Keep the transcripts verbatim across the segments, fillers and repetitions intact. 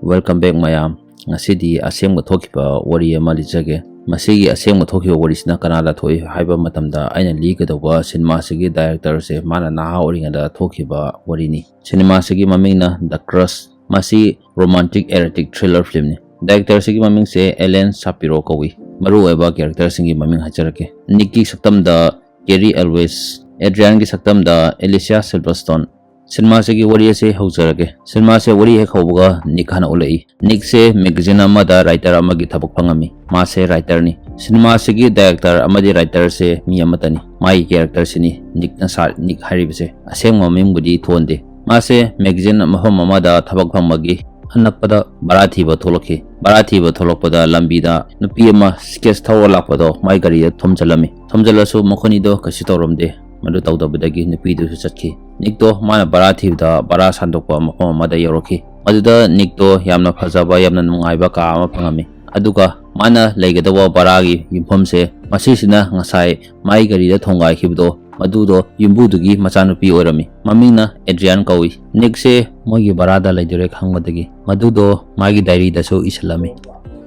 Welcome back ꯃꯌꯥꯝ꯫ ꯉꯁꯤꯗꯤ ꯑꯁꯦꯡꯕ ꯊꯣꯛꯈꯤꯕ ꯋꯥꯔꯤ ꯑꯃ ꯂꯤꯖꯒꯦ꯫ ꯃꯁꯤꯒꯤ ꯑꯁꯦꯡꯕ ꯊꯣꯛꯈꯤꯕ ꯋꯥꯔꯤꯁꯤꯅ ꯀꯅꯥꯗ ꯊꯣꯛꯏ ꯍꯥꯏꯕ ꯃꯇꯝꯗ, ꯑꯩꯅ ꯂꯤꯒꯗꯧꯕ ꯁꯤꯅꯦꯃꯥꯁꯤꯒꯤ ꯗꯥꯏꯔꯦꯛꯇꯔꯁꯦ ꯃꯥꯅ ꯅꯍꯥ ꯑꯣꯏꯔꯤꯉꯩꯗ ꯊꯣꯛꯈꯤꯕ ꯋꯥꯔꯤꯅꯤ꯫ ꯁꯤꯅꯦꯃꯥꯁꯤꯒꯤ ꯃꯃꯤꯡꯅ The Crush꯫ ꯃꯁꯤ romantic erotic thriller filmꯅꯤ꯫ ꯗꯥꯏꯔꯦꯛꯇꯔꯁꯤꯒꯤ ꯃꯃꯤꯡꯁꯦ ꯑꯦꯂꯦꯟ ꯁꯥꯄꯤꯔꯣ ꯀꯧꯏ꯫ ꯃꯔꯨꯑꯣꯏꯕ ꯀꯦꯔꯦꯛꯇꯔꯁꯤꯡꯒꯤ ꯃꯃꯤꯡ ꯍꯥꯏꯖꯔꯛꯀꯦ꯫ ꯅꯤꯛꯀꯤ ꯁꯛꯇꯝꯗ ꯀꯦꯔꯤ ꯑꯦꯜꯋꯦꯁ, ꯑꯦꯗ꯭ꯔꯤꯌꯥꯟꯒꯤ ꯁꯛꯇꯝꯗ ꯑꯦꯂꯤꯁꯤꯌꯥ ꯁꯤꯜꯚꯔꯁ꯭ꯇꯣꯟ꯫ ꯁꯤꯅꯦꯃꯥꯁꯤꯒꯤ ꯋꯥꯔꯤ ꯑꯁꯤ ꯍꯧꯖꯔꯒꯦ꯫ ꯁꯤꯅꯦꯃꯥꯁꯦ ꯋꯥꯔꯤ ꯍꯦꯛ ꯍꯧꯕꯒ ꯅꯤꯛ ꯍꯥꯟꯅ ꯎꯠꯂꯛꯏ꯫ ꯅꯤꯛꯁꯦ ꯃꯦꯒꯥꯖꯤꯟ ꯑꯃꯗ ꯔꯥꯏꯇꯔ ꯑꯃꯒꯤ ꯊꯕꯛ ꯐꯪꯉꯝꯃꯤ꯫ ꯃꯥꯁꯦ ꯔꯥꯏꯇꯔꯅꯤ꯫ ꯁꯤꯅꯦꯃꯥꯁꯤꯒꯤ ꯗꯥꯏꯔꯦꯛꯇꯔ ꯑꯃꯗꯤ ꯔꯥꯏꯇꯔꯁꯦ ꯃꯤ ꯑꯃꯠꯇꯅꯤ꯫ ꯃꯥꯒꯤ ꯀꯦꯔꯦꯛꯇꯔꯁꯤꯅꯤ ꯅꯤꯛꯅ ꯁꯥ-, ꯅꯤꯛ ꯍꯥꯏꯔꯤꯕꯁꯦ꯫ ꯑꯁꯦꯡꯕ ꯃꯃꯤꯡꯕꯨꯗꯤ ꯊꯣꯟꯗꯦ꯫ ꯃꯥꯁꯦ ꯃꯦꯒꯥꯖꯤꯟ ꯃꯐꯝ ꯑꯃꯗ ꯊꯕꯛ ꯐꯪꯕꯒꯤ ꯑꯅꯛꯄꯗ ꯚꯔꯥ ꯊꯤꯕ ꯊꯣꯛꯂꯛꯈꯤ꯫ ꯚꯔꯥ ꯊꯤꯕ ꯊꯣꯛꯂꯛꯄꯗ ꯂꯝꯕꯤꯗ ꯅꯨꯄꯤ ꯑꯃ ꯁ꯭ꯀꯦꯠꯁ ꯊꯧꯔ ꯂꯥꯛꯄꯗꯣ ꯃꯥꯏ ꯒꯥꯔꯤꯗ ꯊꯣꯝꯖꯤꯜꯂꯝꯃꯤ꯫ ꯊꯣꯝꯖꯤꯜꯂꯁꯨ ꯃꯈꯣꯏꯅꯤꯗꯣ ꯀꯩꯁꯨ ꯇꯧꯔꯝꯗꯦ꯫ ꯃꯗꯨ ꯇꯧꯗꯕꯗꯒꯤ ꯅꯨꯄꯤꯗꯨꯁꯨ ꯆꯠꯈꯤ꯫ ꯅꯤꯛꯇꯣ ꯃꯥꯅ ꯚꯔꯥ ꯊꯤꯕꯗ ꯚꯔꯥ ꯁꯥꯟꯗꯣꯛꯄ ꯃꯐꯝ ꯑꯃꯗ ꯌꯧꯔꯛꯈꯤ꯫ ꯃꯗꯨꯗ ꯅꯤꯛꯇꯣ ꯌꯥꯝꯅ ꯐꯖꯕ, ꯌꯥꯝꯅ ꯅꯨꯡꯉꯥꯏꯕ ꯀꯥ ꯑꯃ ꯐꯪꯉꯝꯃꯤ꯫ ꯑꯗꯨꯒ ꯃꯥꯅ ꯂꯩꯒꯗꯧꯕ ꯚꯔꯥꯒꯤ ꯌꯨꯝꯐꯝꯁꯦ, ꯃꯁꯤꯁꯤꯅ ꯉꯁꯥꯏ ꯃꯥꯏ ꯒꯥꯔꯤꯗ ꯊꯣꯡꯒꯥꯏꯈꯤꯕꯗꯣ, ꯃꯗꯨꯗꯣ ꯌꯨꯝꯕꯨꯗꯨꯒꯤ ꯃꯆꯥꯅꯨꯄꯤ ꯑꯣꯏꯔꯝꯃꯤ꯫ ꯃꯃꯤꯡꯅ ꯑꯦꯗ꯭ꯔꯤꯌꯥꯟ ꯀꯧꯏ꯫ ꯅꯤꯛꯁꯦ ꯃꯣꯏꯒꯤ ꯚꯔꯥꯗ ꯂꯩꯗꯣꯏꯔꯦ ꯈꯪꯕꯗꯒꯤ ꯃꯗꯨꯗꯣ ꯃꯥꯒꯤ ꯗꯥꯏꯔꯤꯗꯁꯨ ꯏꯁꯤꯜꯂꯝꯃꯤ꯫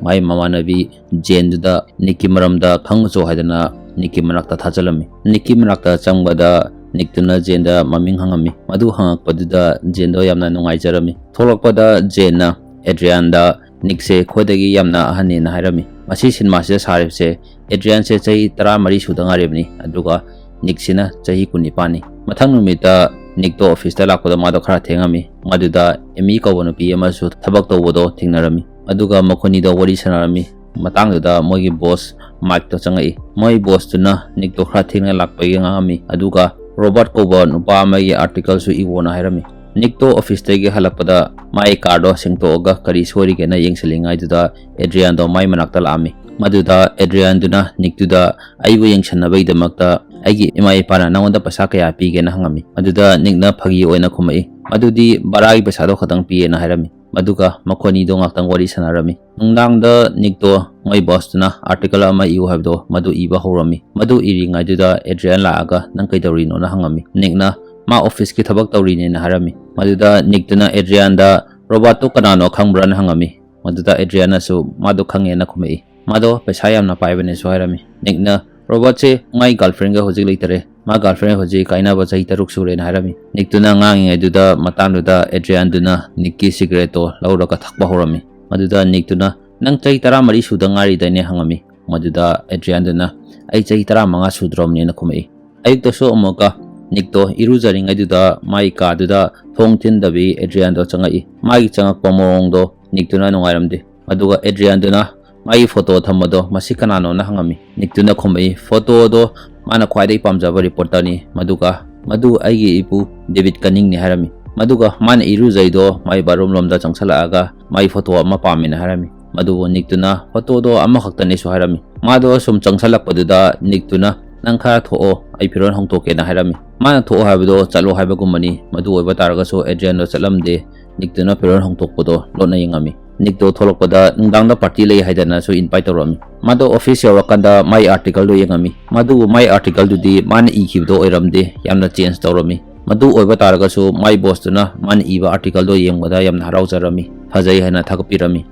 ꯃꯥꯏ ꯃꯃꯥꯟꯅꯕꯤ ꯖꯦꯟꯗꯨꯗ ꯅꯤꯛꯀꯤ ꯃꯔꯝꯗ ꯈꯪꯉꯨꯆꯣ ꯍꯥꯏꯗꯅ ꯅꯤꯛꯀꯤ ꯃꯅꯥꯛꯇ ꯊꯥꯖꯤꯜꯂꯝꯃꯤ꯫ ꯅꯤꯛꯀꯤ ꯃꯅꯥꯛꯇ ꯆꯪꯕꯗ ꯅꯤꯛꯇꯨꯅ ꯖꯦꯟꯗ ꯃꯃꯤꯡ ꯍꯪꯉꯝꯃꯤ꯫ ꯃꯗꯨ ꯍꯪꯉꯛꯄꯗꯨꯗ ꯖꯦꯟꯗꯣ ꯌꯥꯝꯅ ꯅꯨꯡꯉꯥꯏꯖꯔꯝꯃꯤ꯫ ꯊꯣꯛꯂꯛꯄꯗ ꯖꯦꯟꯅ ꯑꯦꯗ꯭ꯔꯤꯌꯥꯟꯗ ꯅꯤꯛꯁꯦ ꯈ꯭ꯋꯥꯏꯗꯒꯤ ꯌꯥꯝꯅ ꯑꯍꯟꯅꯦꯅ ꯍꯥꯏꯔꯝꯃꯤ꯫ ꯃꯁꯤ ꯁꯤꯅꯦꯃꯥꯁꯤꯗ ꯁꯥꯔꯤꯕꯁꯦ ꯑꯦꯗ꯭ꯔꯤꯌꯥꯟꯁꯦ ꯆꯍꯤ ꯇꯔꯥꯃꯔꯤ ꯁꯨꯗ ꯉꯥꯏꯔꯤꯕꯅꯤ, ꯑꯗꯨꯒ ꯅꯤꯛꯁꯤꯅ ꯆꯍꯤ ꯀꯨꯟꯅꯤꯄꯥꯟꯅꯤ꯫ ꯃꯊꯪ ꯅꯨꯃꯤꯠꯇ ꯅꯤꯛꯇꯣ ꯑꯣꯐꯤꯁꯇ ꯂꯥꯛꯄꯗ ꯃꯥꯗꯣ ꯈꯔ ꯊꯦꯡꯉꯝꯃꯤ꯫ ꯃꯗꯨꯗ ꯑꯦꯃꯤ ꯀꯧꯕ ꯅꯨꯄꯤ ꯑꯃꯁꯨ ꯊꯕꯛ ꯇꯧꯕꯗꯣ ꯊꯦꯡꯅꯔꯝꯃꯤ꯫ ꯑꯗꯨꯒ ꯃꯈꯣꯏꯅꯤꯗꯣ ꯋꯥꯔꯤ ꯁꯥꯟꯅꯔꯝꯃꯤ꯫ ꯃꯇꯥꯡꯗꯨꯗ ꯃꯣꯏꯒꯤ ꯕꯣꯁ ꯃꯥꯏꯛꯇꯣ ꯆꯪꯉꯛꯏ꯫ ꯃꯣꯏ ꯕꯣꯁꯇꯨꯅ ꯅꯤꯛꯇꯣ ꯈꯔ ꯊꯦꯡꯅ ꯂꯥꯛꯄꯒꯤ ꯉꯥꯡꯉꯝꯃꯤ, ꯑꯗꯨꯒ ꯔꯣꯕꯥꯔꯠ ꯀꯧꯕ ꯅꯨꯄꯥ ꯑꯃꯒꯤ ꯑꯥꯔꯇꯤꯀꯜꯁꯨ ꯏꯋꯣꯅ ꯍꯥꯏꯔꯝꯃꯤ꯫ ꯅꯤꯛꯇꯣ ꯑꯣꯐꯤꯁꯇꯒꯤ ꯍꯜꯂꯛꯄꯗ ꯃꯥꯒꯤ ꯀꯥꯔꯗꯣ ꯁꯦꯡꯗꯣꯛꯑꯒ ꯀꯔꯤ ꯁꯣꯏꯔꯤꯒꯦꯅ ꯌꯦꯡꯁꯤꯜꯂꯤꯉꯩꯗꯨꯗ ꯑꯦꯗ꯭ꯔꯤꯌꯥꯟꯗꯣ ꯃꯥꯏ ꯃꯅꯥꯛꯇ ꯂꯥꯛꯑꯝꯃꯤ꯫ ꯃꯗꯨꯗ ꯑꯦꯗ꯭ꯔꯤꯌꯥꯟꯗꯨꯅ ꯅꯤꯛꯇꯨꯗ ꯑꯩꯕꯨ ꯌꯦꯡꯁꯤꯟꯅꯕꯒꯤꯗꯃꯛꯇ ꯑꯩꯒꯤ ꯏꯃꯥ ꯏꯄꯥꯅ ꯅꯉꯣꯟꯗ ꯄꯩꯁꯥ ꯀꯌꯥ ꯄꯤꯒꯦꯅ ꯍꯪꯉꯝꯃꯤ꯫ ꯃꯗꯨꯗ ꯅꯤꯛꯅ ꯐꯥꯒꯤ ꯑꯣꯏꯅ ꯈꯨꯝꯃꯛꯏ, "ꯃꯗꯨꯗꯤ ꯚꯔꯥꯒꯤ ꯄꯩꯁꯥꯗꯣ ꯈꯛꯇꯪ ꯄꯤꯌꯦꯅ" ꯍꯥꯏꯔꯝꯃꯤ꯫ ꯑꯗꯨꯒ ꯃꯈꯣꯏꯅꯤꯗꯣ ꯉꯥꯛꯇꯪ ꯋꯥꯔꯤ ꯁꯥꯟꯅꯔꯝꯃꯤ꯫ ꯅꯨꯡꯗꯥꯡꯗ ꯅꯤꯛꯇꯣ ꯃꯣꯏ ꯕꯣꯁꯇꯨꯅ ꯑꯥꯔꯇꯤꯀꯜ ꯑꯃ ꯏꯌꯨ ꯍꯥꯏꯕꯗꯣ ꯃꯗꯨ ꯏꯕ ꯍꯧꯔꯝꯃꯤ꯫ ꯃꯗꯨ ꯏꯔꯤꯉꯩꯗꯨꯗ ꯑꯦꯗ꯭ꯔꯤꯌꯥꯟ ꯂꯥꯛꯑꯒ "ꯅꯪ ꯀꯩꯗꯧꯔꯤꯅꯣꯅ?" ꯍꯪꯉꯝꯃꯤ꯫ ꯅꯤꯛꯅ ꯃꯥ ꯑꯣꯐꯤꯁꯀꯤ ꯊꯕꯛ ꯇꯧꯔꯤꯅꯦꯅ ꯍꯥꯏꯔꯝꯃꯤ꯫ ꯃꯗꯨꯗ ꯅꯤꯛꯇꯨꯅ ꯑꯦꯗ꯭ꯔꯤꯌꯥꯟꯗ "Robert ꯇꯨ ꯀꯅꯥꯅꯣ ꯈꯪꯕ꯭ꯔꯥꯅ?" ꯍꯪꯉꯝꯃꯤ꯫ ꯃꯗꯨꯗ ꯑꯦꯗ꯭ꯔꯤꯌꯥꯅꯁꯨ ꯃꯥꯗꯣ ꯈꯪꯉꯦꯅ ꯈꯨꯝꯃꯛꯏ꯫ "ꯃꯥꯗꯣ ꯄꯩꯁꯥ ꯌꯥꯝꯅ ꯄꯥꯏꯕꯅꯦꯁꯨ" ꯍꯥꯏꯔꯝꯃꯤ꯫ ꯅꯤꯛꯅ, "Robert ꯁꯦ ꯃꯥꯏ girlfriend ꯒ ꯍꯧꯖꯤꯛ ꯂꯩꯇꯔꯦ꯫ ꯃꯥ girlfriend ꯍꯧꯖꯤꯛ ꯀꯥꯏꯅꯕ ꯆꯍꯤ ꯇꯔꯨꯛ ꯁꯨꯔꯦꯅ" ꯍꯥꯏꯔꯝꯃꯤ꯫ ꯅꯤꯛꯇꯨꯅ ꯉꯥꯡꯉꯤꯉꯩꯗꯨꯗ ꯃꯇꯥꯡꯗꯨꯗ ꯑꯦꯗ꯭ꯔꯤꯌꯥꯟꯗꯨꯅ ꯅꯤꯛꯀꯤ cigarette ꯇꯣ ꯂꯧꯔꯒ ꯊꯛꯄ ꯍꯧꯔꯝꯃꯤ꯫ ꯃꯗꯨꯗ ꯅꯤꯛꯇꯨꯅ, "ꯅꯪ ꯆꯍꯤ ꯇꯔꯥꯃꯔꯤ ꯁꯨꯗ ꯉꯥꯏꯔꯤꯗꯥꯏꯅꯦ?" ꯍꯪꯉꯝꯃꯤ꯫ ꯃꯗꯨꯗ ꯑꯦꯗ꯭ꯔꯤꯌꯥꯟꯗꯨꯅ, "ꯑꯩ ꯆꯍꯤ ꯇꯔꯥꯃꯉꯥ ꯁꯨꯗ꯭ꯔꯣꯕꯅꯦꯅ" ꯈꯨꯝꯃꯛꯏ꯫ ꯑꯌꯨꯛꯇꯁꯨ ꯑꯃꯨꯛꯀ ꯅꯤꯛꯇꯣ ꯏꯔꯨꯖꯔꯤꯉꯩꯗꯨꯗ ꯃꯥꯒꯤ ꯀꯥꯗꯨꯗ ꯊꯣꯡ ꯊꯤꯟꯗꯕꯤ ꯑꯦꯗ꯭ꯔꯤꯌꯥꯟꯗꯣ ꯆꯪꯉꯛꯏ꯫ ꯃꯥꯒꯤ ꯆꯪꯉꯛꯄ ꯃꯑꯣꯡꯗꯣ ꯅꯤꯛꯇꯨꯅ ꯅꯨꯡꯉꯥꯏꯔꯝꯗꯦ꯫ ꯑꯗꯨꯒ ꯑꯦꯗ꯭ꯔꯤꯌꯥꯟꯗꯨꯅ ꯃꯥꯒꯤ photo ꯊꯝꯕꯗꯣ ꯃꯁꯤ ꯀꯅꯥꯅꯣꯅ ꯍꯪꯉꯝꯃꯤ꯫ ꯅꯤꯛꯇꯨꯅ ꯈꯨꯝꯃꯛꯏ, "Photo ꯗꯣ ꯃꯥꯅ ꯈ꯭ꯋꯥꯏꯗꯒꯤ ꯄꯥꯝꯖꯕ reporter ꯅꯤ, ꯃꯗꯨꯒ ꯃꯗꯨ ꯑꯩꯒꯤ ꯏꯄꯨ ꯗꯦꯕꯤꯠ ꯀꯅꯤꯡꯅꯤ" ꯍꯥꯏꯔꯝꯃꯤ꯫ ꯃꯗꯨꯒ ꯃꯥꯅ ꯏꯔꯨꯖꯩꯗꯣ ꯃꯥꯒꯤ bathroom ꯂꯣꯝꯗ ꯆꯪꯁꯜꯂꯛꯑꯒ ꯃꯥꯒꯤ photo ꯑꯃ ꯄꯥꯝꯃꯦꯅ ꯍꯥꯏꯔꯝꯃꯤ꯫ ꯃꯗꯨꯕꯨ ꯅꯤꯛꯇꯨꯅ, "Photo ꯗꯣ ꯑꯃꯈꯛꯇꯅꯦꯁꯨ" ꯍꯥꯏꯔꯝꯃꯤ꯫ ꯃꯥꯗꯣ ꯁꯨꯝ ꯆꯪꯁꯜꯂꯛꯄꯗꯨꯗ ꯅꯤꯛꯇꯨꯅ, "ꯅꯪ ꯈꯔ ꯊꯣꯛꯑꯣ, ꯑꯩ ꯐꯤꯔꯣꯜ ꯍꯣꯡꯗꯣꯛꯀꯦꯅ" ꯍꯥꯏꯔꯝꯃꯤ꯫ ꯃꯥꯅ ꯊꯣꯛꯑꯣ ꯍꯥꯏꯕꯗꯣ ꯆꯠꯂꯣ ꯍꯥꯏꯕꯒꯨꯝꯕꯅꯤ꯫ ꯃꯗꯨ ꯑꯣꯏꯕ ꯇꯥꯔꯒꯁꯨ ꯑꯦꯗ꯭ꯔꯤꯌꯥꯟꯗꯣ ꯆꯠꯂꯝꯗꯦ꯫ ꯅꯤꯛꯇꯨꯅ ꯐꯤꯔꯣꯜ ꯍꯣꯡꯗꯣꯛꯄꯗꯣ ꯂꯣꯠꯅ ꯌꯦꯡꯉꯝꯃꯤ꯫ ꯅꯤꯛꯇꯣ ꯊꯣꯛꯂꯛꯄꯗ ꯅꯨꯡꯗꯥꯡꯗ party ꯂꯩ ꯍꯥꯏꯗꯅꯁꯨ invite ꯇꯧꯔꯝꯃꯤ꯫ ꯃꯥꯗꯣ office ꯌꯧꯔꯀꯥꯟꯗ ꯃꯥꯏ article ꯗꯣ ꯌꯦꯡꯉꯝꯃꯤ꯫ ꯃꯗꯨꯕꯨ ꯃꯥꯏ article ꯗꯨꯗꯤ ꯃꯥꯅ ꯏꯈꯤꯕꯗꯣ ꯑꯣꯏꯔꯝꯗꯦ, ꯌꯥꯝꯅ change ꯇꯧꯔꯝꯃꯤ꯫ ꯃꯗꯨ ꯑꯣꯏꯕ ꯇꯥꯔꯒꯁꯨ ꯃꯥꯏ boss ꯇꯨꯅ ꯃꯥꯅ ꯏꯕ article ꯗꯣ ꯌꯦꯡꯕꯗ ꯌꯥꯝꯅ ꯍꯔꯥꯎꯖꯔꯝꯃꯤ, ꯐꯖꯩ ꯍꯥꯏꯅ ꯊꯥꯒꯠꯄꯤꯔꯝꯃꯤ꯫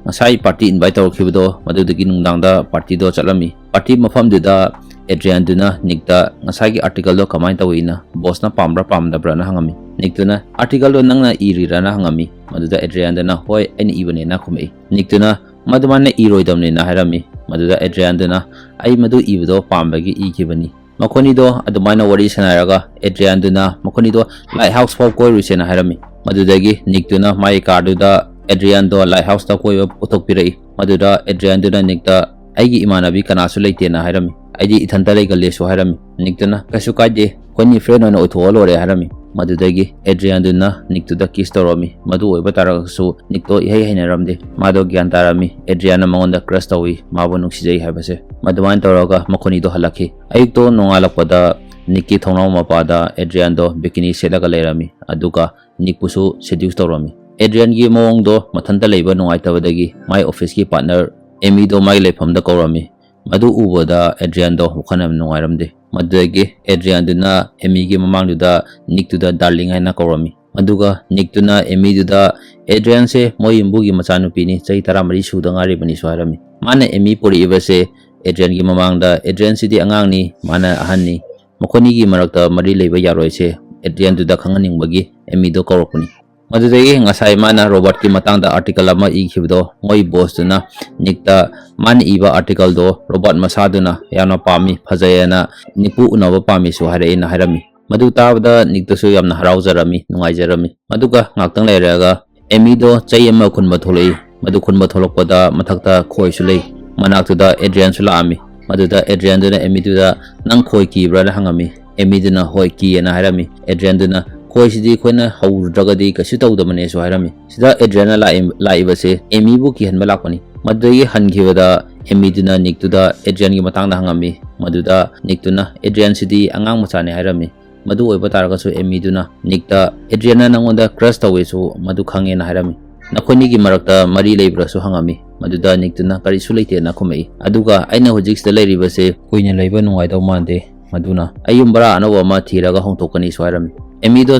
ꯉꯁꯥꯏ party invite ꯇꯧꯔꯛꯈꯤꯕꯗꯣ ꯃꯗꯨꯗꯒꯤ ꯅꯨꯡꯗꯥꯡꯗ party ꯗꯣ ꯆꯠꯂꯝꯃꯤ꯫ Party ꯃꯐꯝꯗꯨꯗ ꯑꯦꯗ꯭ꯔꯤꯌꯥꯟꯗꯨꯅ ꯅꯤꯛꯇ ꯉꯁꯥꯏꯒꯤ article ꯗꯣ ꯀꯃꯥꯏꯅ ꯇꯧꯏꯅ, boss ꯅ ꯄꯥꯝꯕ꯭ꯔꯥ ꯄꯥꯝꯗꯕ꯭ꯔꯥꯅ ꯍꯪꯉꯝꯃꯤ꯫ ꯅꯤꯛꯇꯨꯅ, "Article ꯗꯣ ꯅꯪꯅ ꯏꯔꯤꯔꯥꯅ?" ꯍꯪꯉꯝꯃꯤ꯫ ꯃꯗꯨꯗ ꯑꯦꯗ꯭ꯔꯤꯌꯥꯟꯗꯨꯅ, "ꯍꯣꯏ, ꯑꯩꯅ ꯏꯕꯅꯦꯅ" ꯈꯨꯝꯃꯛꯏ꯫ ꯅꯤꯛꯇꯨꯅ, "ꯃꯗꯨꯃꯥꯏꯅ ꯏꯔꯣꯏꯗꯕꯅꯦꯅ" ꯍꯥꯏꯔꯝꯃꯤ꯫ ꯃꯗꯨꯗ ꯑꯦꯗ꯭ꯔꯤꯌꯥꯟꯗꯨꯅ, "ꯑꯩ ꯃꯗꯨ ꯏꯕꯗꯣ ꯄꯥꯝꯕꯒꯤ ꯏꯈꯤꯕꯅꯤ"꯫ ꯃꯈꯣꯏꯅꯤꯗꯣ ꯑꯗꯨꯃꯥꯏꯅ ꯋꯥꯔꯤ ꯁꯥꯟꯅꯔꯒ ꯑꯦꯗ꯭ꯔꯤꯌꯥꯟꯗꯨꯅ ꯃꯈꯣꯏꯅꯤꯗꯣ lighthouse ꯐꯥꯎ ꯀꯣꯏꯔꯨꯁꯦꯅ ꯍꯥꯏꯔꯝꯃꯤ꯫ ꯃꯗꯨꯗꯒꯤ ꯅꯤꯛꯇꯨꯅ ꯃꯥꯒꯤ car ꯗꯨꯗ ꯑꯦꯗ꯭ꯔꯤꯌꯥꯟꯗꯣ lighthouse ꯇ ꯀꯣꯏꯕ ꯄꯨꯊꯣꯛꯄꯤꯔꯛꯏ꯫ ꯃꯗꯨꯗ ꯑꯦꯗ꯭ꯔꯤꯌꯥꯟꯗꯨꯅ ꯅꯤꯛꯇ, "ꯑꯩꯒꯤ ꯏꯃꯥꯟꯅꯕꯤ ꯀꯅꯥꯁꯨ ꯂꯩꯇꯦꯅ" ꯍꯥꯏꯔꯝꯃꯤ꯫ "ꯑꯩꯗꯤ ꯏꯊꯟꯇ ꯂꯩꯒꯜꯂꯦꯁꯨ" ꯍꯥꯏꯔꯝꯃꯤ꯫ ꯅꯤꯛꯇꯨꯅ, "ꯀꯩꯁꯨ ꯀꯥꯏꯗꯦ, ꯑꯩꯈꯣꯏꯅꯤ friend ꯑꯣꯏꯅ ꯑꯣꯏꯊꯣꯛꯑ ꯂꯣꯏꯔꯦ" ꯍꯥꯏꯔꯝꯃꯤ꯫ ꯃꯗꯨꯗꯒꯤ ꯑꯦꯗ꯭ꯔꯤꯌꯥꯟꯗꯨꯅ ꯅꯤꯛꯇꯨꯗ kiss ꯇꯧꯔꯝꯃꯤ꯫ ꯃꯗꯨ ꯑꯣꯏꯕ ꯇꯥꯔꯒꯁꯨ ꯅꯤꯛꯇꯣ ꯏꯍꯩ ꯍꯩꯅꯔꯝꯗꯦ꯫ ꯃꯥꯗꯣ ꯒ꯭ꯌꯥꯟ ꯇꯥꯔꯝꯃꯤ ꯑꯦꯗ꯭ꯔꯤꯌꯥꯟꯅ ꯃꯉꯣꯟꯗ crush ꯇꯧꯏ, ꯃꯥꯕꯨ ꯅꯨꯡꯁꯤꯖꯩ ꯍꯥꯏꯕꯁꯦ꯫ ꯃꯗꯨꯃꯥꯏꯅ ꯇꯧꯔꯒ ꯃꯈꯣꯏꯅꯤꯗꯣ ꯍꯜꯂꯛꯈꯤ꯫ ꯑꯌꯨꯛꯇꯣ ꯅꯣꯡꯉꯥꯜꯂꯛꯄꯗ ꯅꯤꯛꯀꯤ ꯊꯣꯡꯅꯥꯎ ꯃꯄꯥꯗ ꯑꯦꯗ꯭ꯔꯤꯌꯥꯟꯗꯣ bikini ꯁꯦꯠꯂꯒ ꯂꯩꯔꯝꯃꯤ, ꯑꯗꯨꯒ ꯅꯤꯛꯄꯨꯁꯨ seduce ꯇꯧꯔꯝꯃꯤ꯫ ꯑꯦꯗ꯭ꯔꯤꯌꯥꯟꯒꯤ ꯃꯑꯣꯡꯗꯣ ꯃꯊꯟꯇ ꯂꯩꯕ ꯅꯨꯡꯉꯥꯏꯇꯕꯗꯒꯤ ꯃꯥꯏ office ꯀꯤ partner ꯑꯦꯃꯤꯗꯣ ꯃꯥꯒꯤ ꯂꯩꯐꯝꯗ ꯀꯧꯔꯝꯃꯤ꯫ ꯃꯗꯨ ꯎꯕꯗ ꯑꯦꯗ꯭ꯔꯤꯌꯥꯟꯗꯣ ꯋꯥꯈꯜ ꯌꯥꯝ ꯅꯨꯡꯉꯥꯏꯔꯝꯗꯦ꯫ ꯃꯗꯨꯗꯒꯤ ꯑꯦꯗ꯭ꯔꯤꯌꯥꯟꯗꯨꯅ ꯑꯦꯃꯤꯒꯤ ꯃꯃꯥꯡꯗꯨꯗ ꯅꯤꯛꯇꯨꯗ darling ꯍꯥꯏꯅ ꯀꯧꯔꯝꯃꯤ꯫ ꯑꯗꯨꯒ ꯅꯤꯛꯇꯨꯅ ꯑꯦꯃꯤꯗꯨꯗ ꯑꯦꯗ꯭ꯔꯤꯌꯥꯟꯁꯦ ꯃꯣꯏ ꯌꯨꯝꯕꯨꯒꯤ ꯃꯆꯥꯅꯨꯄꯤꯅꯤ, ꯆꯍꯤ ꯇꯔꯥꯃꯔꯤ ꯁꯨꯗ ꯉꯥꯏꯔꯤꯕꯅꯤꯁꯨ ꯍꯥꯏꯔꯝꯃꯤ꯫ ꯃꯥꯅ ꯑꯦꯃꯤ ꯄꯨꯔꯛꯏꯕꯁꯦ ꯑꯦꯗ꯭ꯔꯤꯌꯥꯟꯒꯤ ꯃꯃꯥꯡꯗ, "ꯑꯦꯗ꯭ꯔꯤꯌꯥꯟꯁꯤꯗꯤ ꯑꯉꯥꯡꯅꯤ, ꯃꯥꯅ ꯑꯍꯟꯅꯤ, ꯃꯈꯣꯏꯅꯤꯒꯤ ꯃꯔꯛꯇ ꯃꯔꯤ ꯂꯩꯕ ꯌꯥꯔꯣꯏꯁꯦ" ꯑꯦꯗ꯭ꯔꯤꯌꯥꯟꯗꯨꯗ ꯈꯪꯍꯟꯅꯤꯡꯕꯒꯤ ꯑꯦꯃꯤꯗꯣ ꯀꯧꯔꯛꯄꯅꯤ꯫ ꯃꯗꯨꯗꯒꯤ ꯉꯁꯥꯏ ꯃꯥꯅ ꯔꯣꯕꯥꯔꯠꯀꯤ ꯃꯇꯥꯡꯗ ꯑꯥꯔꯇꯤꯀꯜ ꯑꯃ ꯏꯈꯤꯕꯗꯣ, ꯃꯣꯏ ꯕꯣꯁꯇꯨꯅ ꯅꯤꯛꯇ ꯃꯥꯅ ꯏꯕ ꯑꯥꯔꯇꯤꯀꯜꯗꯣ ꯔꯣꯕꯥꯔꯠ ꯃꯁꯥꯗꯨꯅ ꯌꯥꯝꯅ ꯄꯥꯝꯃꯤ, ꯐꯖꯩꯌꯦꯅ ꯅꯤꯛꯄꯨ ꯎꯅꯕ ꯄꯥꯝꯃꯤꯁꯨ ꯍꯥꯏꯔꯛꯑꯦꯅ ꯍꯥꯏꯔꯝꯃꯤ꯫ ꯃꯗꯨ ꯇꯥꯕꯗ ꯅꯤꯛꯇꯁꯨ ꯌꯥꯝꯅ ꯍꯔꯥꯎꯖꯔꯝꯃꯤ, ꯅꯨꯡꯉꯥꯏꯖꯔꯝꯃꯤ꯫ ꯑꯗꯨꯒ ꯉꯥꯛꯇꯪ ꯂꯩꯔꯒ ꯑꯦꯃꯤꯗꯣ ꯆꯩ ꯑꯃ ꯈꯨꯟꯕ ꯊꯣꯛꯂꯛꯏ꯫ ꯃꯗꯨ ꯈꯨꯟꯕ ꯊꯣꯛꯂꯛꯄꯗ ꯃꯊꯛꯇ ꯈꯣꯏꯁꯨ ꯂꯩ꯫ ꯃꯅꯥꯛꯇꯨꯗ ꯑꯦꯗ꯭ꯔꯤꯌꯥꯟꯁꯨ ꯂꯥꯛꯑꯝꯃꯤ꯫ ꯃꯗꯨꯗ ꯑꯦꯗ꯭ꯔꯤꯌꯥꯟꯗꯨꯅ ꯑꯦꯃꯤꯗꯨꯗ, "ꯅꯪ ꯈꯣꯏ ꯀꯤꯕ꯭ꯔꯥꯅ?" ꯍꯪꯉꯝꯃꯤ꯫ ꯑꯦꯃꯤꯗꯨꯅ, "ꯍꯣꯏ, ꯀꯤꯌꯦꯅ" ꯍꯥꯏꯔꯝꯃꯤ꯫ ꯑꯦꯗ꯭ꯔꯤꯌꯥꯟꯗꯨꯅ, "ꯈꯣꯏꯁꯤꯗꯤ ꯑꯩꯈꯣꯏꯅ ꯍꯧꯔꯨꯗ꯭ꯔꯒꯗꯤ ꯀꯩꯁꯨ ꯇꯧꯗꯕꯅꯦꯁꯨ" ꯍꯥꯏꯔꯝꯃꯤ꯫ ꯁꯤꯗ ꯑꯦꯗ꯭ꯔꯤꯌꯥꯟꯅ ꯂꯥꯛꯏ-, ꯂꯥꯛꯏꯕꯁꯦ ꯑꯦꯃꯤꯕꯨ ꯀꯤꯍꯟꯕ ꯂꯥꯛꯄꯅꯤ꯫ ꯃꯗꯨꯗꯒꯤ ꯍꯟꯈꯤꯕꯗ ꯑꯦꯃꯤꯗꯨꯅ ꯅꯤꯛꯇꯨꯗ ꯑꯦꯗ꯭ꯔꯤꯌꯥꯟꯒꯤ ꯃꯇꯥꯡꯗ ꯍꯪꯉꯝꯃꯤ꯫ ꯃꯗꯨꯗ ꯅꯤꯛꯇꯨꯅ, "ꯑꯦꯗ꯭ꯔꯤꯌꯥꯟꯁꯤꯗꯤ ꯑꯉꯥꯡ ꯃꯆꯥꯅꯤ" ꯍꯥꯏꯔꯝꯃꯤ꯫ ꯃꯗꯨ ꯑꯣꯏꯕ ꯇꯥꯔꯒꯁꯨ ꯑꯦꯃꯤꯗꯨꯅ ꯅꯤꯛꯇ, "ꯑꯦꯗ꯭ꯔꯤꯌꯥꯟꯅ ꯅꯪꯉꯣꯟꯗ ꯀ꯭ꯔꯁ ꯇꯧꯋꯦꯁꯨ ꯃꯗꯨ ꯈꯪꯉꯦꯅ" ꯍꯥꯏꯔꯝꯃꯤ꯫ "ꯅꯈꯣꯏꯅꯤꯒꯤ ꯃꯔꯛꯇ ꯃꯔꯤ ꯂꯩꯕ꯭ꯔꯥꯁꯨ" ꯍꯪꯉꯝꯃꯤ꯫ ꯃꯗꯨꯗ ꯅꯤꯛꯇꯨꯅ, "ꯀꯔꯤꯁꯨ ꯂꯩꯇꯦꯅ" ꯈꯨꯝꯃꯛꯏ꯫ "ꯑꯗꯨꯒ ꯑꯩꯅ ꯍꯧꯖꯤꯛꯁꯤꯗ ꯂꯩꯔꯤꯕꯁꯦ ꯀꯨꯏꯅ ꯂꯩꯕ ꯅꯨꯡꯉꯥꯏꯗꯧ ꯃꯥꯟꯗꯦ, ꯃꯗꯨꯅ ꯑꯩ ꯌꯨꯝ ꯕꯔꯥ ꯑꯅꯧꯕ ꯑꯃ ꯊꯤꯔꯒ ꯍꯣꯡꯗꯣꯛꯀꯅꯤꯁꯨ" ꯍꯥꯏꯔꯝꯃꯤ꯫ ꯑꯦꯃꯤꯗꯣ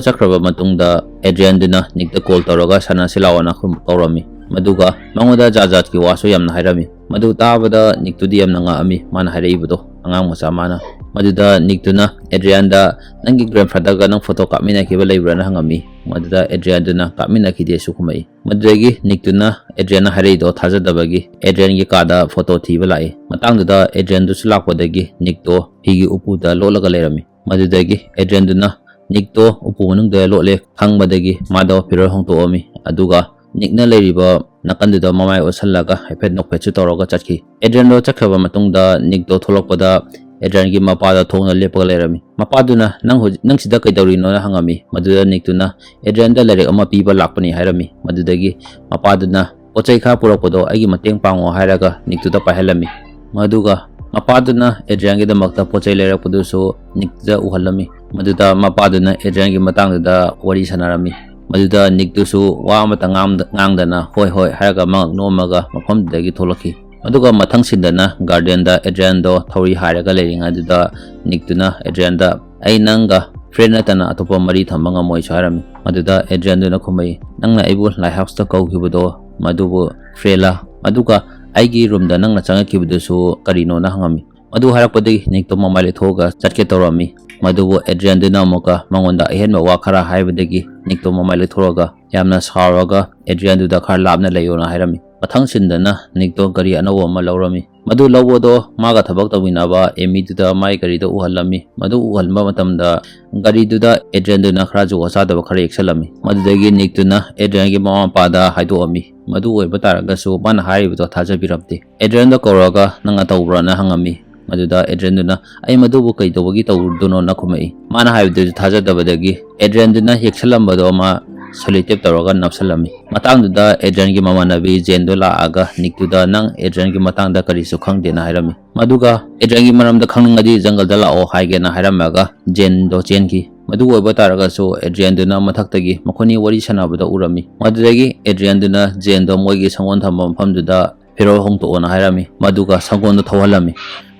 ꯆꯠꯈ꯭ꯔꯕ ꯃꯇꯨꯡꯗ ꯑꯦꯗ꯭ꯔꯤꯌꯥꯟꯗꯨꯅ ꯅꯤꯛꯇ ꯀꯣꯜ ꯇꯧꯔꯒ "ꯁꯥꯟꯅꯁꯤ ꯂꯥꯛꯑꯣꯅ" ꯈꯨꯝ-, ꯀꯧꯔꯝꯃꯤ꯫ ꯃꯗꯨꯒ ꯃꯉꯣꯟꯗ ꯖꯥꯠ ꯖꯥꯠꯀꯤ ꯋꯥꯁꯨ ꯌꯥꯝꯅ ꯍꯥꯏꯔꯝꯃꯤ꯫ ꯃꯗꯨ ꯇꯥꯕꯗ ꯅꯤꯛꯇꯨꯗꯤ ꯌꯥꯝꯅ ꯉꯛꯑꯝꯃꯤ, ꯃꯥꯅ ꯍꯥꯏꯔꯛꯏꯕꯗꯣ, ꯑꯉꯥꯡ ꯃꯆꯥ ꯃꯥꯅ꯫ ꯃꯗꯨꯗ ꯅꯤꯛꯇꯨꯅ ꯑꯦꯗ꯭ꯔꯤꯌꯥꯟꯗ, "ꯅꯪꯒꯤ ꯒ꯭ꯔꯦꯟꯐꯥꯗꯔꯒ ꯅꯪ ꯐꯣꯇꯣ ꯀꯥꯞꯃꯤꯟꯅꯈꯤꯕ ꯂꯩꯕ꯭ꯔꯥꯅ?" ꯍꯪꯉꯝꯃꯤ꯫ ꯃꯗꯨꯗ ꯑꯦꯗ꯭ꯔꯤꯌꯥꯟꯗꯨꯅ, "ꯀꯥꯞꯃꯤꯟꯅꯈꯤꯗꯦꯁꯨ" ꯈꯨꯝꯃꯛꯏ꯫ ꯃꯗꯨꯗꯒꯤ ꯅꯤꯛꯇꯨꯅ ꯑꯦꯗ꯭ꯔꯤꯌꯥꯟꯅ ꯍꯥꯏꯔꯛꯏꯗꯣ ꯊꯥꯖꯗꯕꯒꯤ ꯑꯦꯗ꯭ꯔꯤꯌꯥꯟꯒꯤ ꯀꯥꯗ ꯐꯣꯇꯣ ꯊꯤꯕ ꯂꯥꯛꯏ꯫ ꯃꯇꯥꯡꯗꯨꯗ ꯑꯦꯗ꯭ꯔꯤꯌꯥꯟꯗꯨꯁꯨ ꯂꯥꯛꯄꯗꯒꯤ ꯅꯤꯛꯇꯣ ꯍꯤꯒꯤ ꯎꯄꯨꯗ ꯂꯣꯠꯂꯒ ꯂꯩꯔꯝꯃꯤ꯫ ꯃꯗꯨꯗꯒꯤ ꯑꯦꯗ꯭ꯔꯤꯌꯥꯟꯗꯨꯅ ꯅꯤꯛꯇꯣ ꯎꯄꯨ ꯃꯅꯨꯡꯗ ꯂꯣꯠꯂꯦ ꯈꯪꯕꯗꯒꯤ ꯃꯥꯗꯣ ꯐꯤꯔꯣꯜ ꯍꯣꯡꯗꯣꯛꯑꯝꯃꯤ꯫ ꯑꯗꯨꯒ ꯅꯤꯛꯅ ꯂꯩꯔꯤꯕ ꯅꯥꯀꯟꯗꯨꯗ ꯃꯃꯥꯏ ꯑꯣꯠꯁꯜꯂꯒ ꯍꯥꯏꯐꯦꯠ ꯅꯣꯛꯐꯦꯠꯁꯨ ꯇꯧꯔꯒ ꯆꯠꯈꯤ꯫ ꯑꯦꯗ꯭ꯔꯤꯌꯥꯟꯗꯣ ꯆꯠꯈ꯭ꯔꯕ ꯃꯇꯨꯡꯗ ꯅꯤꯛꯇꯣ ꯊꯣꯛꯂꯛꯄꯗ ꯑꯦꯗ꯭ꯔꯤꯌꯥꯟꯒꯤ ꯃꯄꯥꯗ ꯊꯣꯡꯅ ꯂꯦꯞꯄꯒ ꯂꯩꯔꯝꯃꯤ꯫ ꯃꯄꯥꯗꯨꯅ, "ꯅꯪ ꯍꯧꯖꯤꯛ, ꯅꯪ ꯁꯤꯗ ꯀꯩꯗꯧꯔꯤꯅꯣꯅ?" ꯍꯪꯉꯝꯃꯤ꯫ ꯃꯗꯨꯗ ꯅꯤꯛꯇꯨꯅ, "ꯑꯦꯗ꯭ꯔꯤꯌꯥꯟꯗ ꯂꯥꯏꯔꯤꯛ ꯑꯃ ꯄꯤꯕ ꯂꯥꯛꯄꯅꯤ" ꯍꯥꯏꯔꯝꯃꯤ꯫ ꯃꯗꯨꯗꯒꯤ ꯃꯄꯥꯗꯨꯅ, "ꯄꯣꯠ ꯆꯩ ꯈꯔ ꯄꯨꯔꯛꯄꯗꯣ ꯑꯩꯒꯤ ꯃꯇꯦꯡ ꯄꯥꯡꯉꯣ" ꯍꯥꯏꯔꯒ ꯅꯤꯛꯇꯨꯗ ꯄꯥꯏꯍꯜꯂꯝꯃꯤ꯫ ꯃꯗꯨꯒ ꯃꯄꯥꯗꯨꯅ ꯑꯦꯗ꯭ꯔꯤꯌꯥꯟꯒꯤꯗꯃꯛꯇ ꯄꯣꯠ ꯆꯩ ꯂꯩꯔꯛꯄꯗꯨꯁꯨ ꯅꯤꯛꯇ ꯎꯍꯜꯂꯝꯃꯤ꯫ ꯃꯗꯨꯗ ꯃꯄꯥꯗꯨꯅ ꯑꯦꯗ꯭ꯔꯤꯌꯥꯟꯒꯤ ꯃꯇꯥꯡꯗꯨꯗ ꯋꯥꯔꯤ ꯁꯥꯟꯅꯔꯝꯃꯤ꯫ ꯃꯗꯨꯗ ꯅꯤꯛꯇꯨꯁꯨ ꯋꯥ ꯑꯃꯠꯇ ꯉꯥꯡꯗ-, ꯉꯥꯡꯗꯅ ꯍꯣꯏ ꯍꯣꯏ ꯍꯥꯏꯔꯒ ꯃꯉꯛ ꯅꯣꯝꯃꯒ ꯃꯐꯝꯗꯨꯗꯒꯤ ꯊꯣꯛꯂꯛꯈꯤ꯫ ꯑꯗꯨꯒ ꯃꯊꯪ ꯁꯤꯟꯗꯅ ꯒꯥꯔꯗꯦꯟꯗ ꯑꯦꯗ꯭ꯔꯤꯌꯥꯟꯗꯣ ꯊꯧꯔꯤ ꯍꯥꯏꯔꯒ ꯂꯩꯔꯤꯉꯩꯗꯨꯗ ꯅꯤꯛꯇꯨꯅ ꯑꯦꯗ꯭ꯔꯤꯌꯥꯟꯗ, "ꯑꯩ ꯅꯪꯒ ꯐ꯭ꯔꯦꯟ ꯅꯠꯇꯅ ꯑꯇꯣꯞꯄ ꯃꯔꯤ ꯊꯝꯕ ꯉꯝꯃꯣꯏꯁꯨ" ꯍꯥꯏꯔꯝꯃꯤ꯫ ꯃꯗꯨꯗ ꯑꯦꯗ꯭ꯔꯤꯌꯥꯟꯗꯨꯅ ꯈꯨꯝꯃꯛꯏ, "ꯅꯪꯅ ꯑꯩꯕꯨ ꯂꯥꯏꯠ ꯍꯥꯎꯁꯇ ꯀꯧꯈꯤꯕꯗꯣ ꯃꯗꯨꯕꯨ ꯐ꯭ꯔꯦꯂꯥ? ꯑꯗꯨꯒ ꯑꯩꯒꯤ ꯔꯨꯝꯗ ꯅꯪꯅ ꯆꯪꯉꯛꯈꯤꯕꯗꯨꯁꯨ ꯀꯔꯤꯅꯣꯅ?" ꯍꯪꯉꯝꯃꯤ꯫ ꯃꯗꯨ ꯍꯥꯏꯔꯛꯄꯗꯒꯤ ꯅꯤꯛꯇꯣ ꯃꯃꯥꯏ ꯂꯩꯊꯣꯛꯑꯒ ꯆꯠꯀꯦ ꯇꯧꯔꯝꯃꯤ꯫ ꯃꯗꯨꯕꯨ ꯑꯦꯗ꯭ꯔꯤꯌꯥꯟꯗꯨꯅ ꯑꯃꯨꯛꯀ ꯃꯉꯣꯟꯗ ꯑꯍꯦꯟꯕ ꯋꯥ ꯈꯔ ꯍꯥꯏꯕꯗꯒꯤ ꯅꯤꯛꯇꯣ ꯃꯃꯥꯏ ꯂꯩꯊꯣꯛꯑꯒ ꯌꯥꯝꯅ ꯁꯥꯎꯔꯒ ꯑꯦꯗ꯭ꯔꯤꯌꯥꯟꯗꯨꯗ ꯈꯔ ꯂꯥꯞꯅ ꯂꯩꯌꯣꯅ ꯍꯥꯏꯔꯝꯃꯤ꯫ ꯃꯊꯪ ꯁꯤꯟꯗꯅ ꯅꯤꯛꯇꯣ ꯒꯥꯔꯤ ꯑꯅꯧꯕ ꯑꯃ ꯂꯧꯔꯝꯃꯤ꯫ ꯃꯗꯨ ꯂꯧꯕꯗꯣ ꯃꯥꯒ ꯊꯕꯛ ꯇꯧꯃꯤꯟꯅꯕ ꯑꯦꯃꯤꯗꯨꯗ ꯃꯥꯏ ꯒꯥꯔꯤꯗꯣ ꯎꯍꯜꯂꯝꯃꯤ꯫ ꯃꯗꯨ ꯎꯍꯟꯕ ꯃꯇꯝꯗ ꯒꯥꯔꯤꯗꯨꯗ ꯑꯦꯗ꯭ꯔꯤꯌꯥꯟꯗꯨꯅ ꯈꯔ ꯖꯨꯒꯣꯠ ꯆꯥꯗꯕ ꯈꯔ ꯌꯦꯛꯁꯜꯂꯝꯃꯤ꯫ ꯃꯗꯨꯗꯒꯤ ꯅꯤꯛꯇꯨꯅ ꯑꯦꯗ꯭ꯔꯤꯌꯥꯟꯒꯤ ꯃꯃꯥ ꯃꯄꯥꯗ ꯍꯥꯏꯗꯣꯛꯑꯝꯃꯤ꯫ ꯃꯗꯨ ꯑꯣꯏꯕ ꯇꯥꯔꯒꯁꯨ ꯃꯥꯅ ꯍꯥꯏꯔꯤꯕꯗꯣ ꯊꯥꯖꯕꯤꯔꯝꯗꯦ꯫ ꯑꯦꯗ꯭ꯔꯤꯌꯥꯟꯗꯣ ꯀꯧꯔꯒ, "ꯅꯪꯅ ꯇꯧꯕ꯭ꯔꯥꯅ?" ꯍꯪꯉꯝꯃꯤ꯫ ꯃꯗꯨꯗ ꯑꯦꯗ꯭ꯔꯤꯌꯥꯟꯗꯨꯅ, "ꯑꯩ ꯃꯗꯨꯕꯨ ꯀꯩꯗꯧꯕꯒꯤ ꯇꯧꯔꯨꯗꯣꯏꯅꯣꯅ?" ꯈꯨꯝꯃꯛꯏ꯫ ꯃꯥꯅ ꯍꯥꯏꯕꯗꯨꯁꯨ ꯊꯥꯖꯗꯕꯗꯒꯤ ꯑꯦꯗ꯭ꯔꯤꯌꯥꯟꯗꯨꯅ ꯌꯦꯛꯁꯜꯂꯝꯕꯗꯣ ꯑꯃ ꯁꯦꯂꯣꯇꯦꯞ ꯇꯧꯔꯒ ꯅꯞꯁꯜꯂꯝꯃꯤ꯫ ꯃꯇꯥꯡꯗꯨꯗ ꯑꯦꯗ꯭ꯔꯤꯌꯥꯟꯒꯤ ꯃꯃꯥꯟꯅꯕꯤ ꯖꯦꯟꯗꯣ ꯂꯥꯛꯑꯒ ꯅꯤꯛꯇꯨꯗ, "ꯅꯪ ꯑꯦꯗ꯭ꯔꯤꯌꯥꯟꯒꯤ ꯃꯇꯥꯡꯗ ꯀꯔꯤꯁꯨ ꯈꯪꯗꯦꯅ" ꯍꯥꯏꯔꯝꯃꯤ꯫ ꯃꯗꯨꯒ "ꯑꯦꯗ꯭ꯔꯤꯌꯥꯟꯒꯤ ꯃꯔꯝꯗ ꯈꯪꯅꯤꯡꯉꯗꯤ ꯖꯪꯒꯜꯗ ꯂꯥꯛꯑꯣ" ꯍꯥꯏꯒꯦꯅ ꯍꯥꯏꯔꯝꯃꯒ ꯖꯦꯟꯗꯣ ꯆꯦꯟꯈꯤ꯫ ꯃꯗꯨ ꯑꯣꯏꯕ ꯇꯥꯔꯒꯁꯨ ꯑꯦꯗ꯭ꯔꯤꯌꯥꯟꯗꯨꯅ ꯃꯊꯛꯇꯒꯤ ꯃꯈꯣꯏꯅꯤ ꯋꯥꯔꯤ ꯁꯥꯟꯅꯕꯗ ꯎꯔꯝꯃꯤ꯫ ꯃꯗꯨꯗꯒꯤ ꯑꯦꯗ꯭ꯔꯤꯌꯥꯟꯗꯨꯅ ꯖꯦꯟꯗꯣ ꯃꯣꯏꯒꯤ ꯁꯪꯒꯣꯟ ꯊꯝꯕ ꯃꯐꯝꯗꯨꯗ ꯐꯤꯔꯣꯜ ꯍꯣꯡꯗꯣꯛꯑꯣꯅ ꯍꯥꯏꯔꯝꯃꯤ꯫ ꯃꯗꯨꯒ ꯁꯪꯒꯣꯟꯗꯣ ꯊꯧꯍꯜꯂꯝꯃꯤ꯫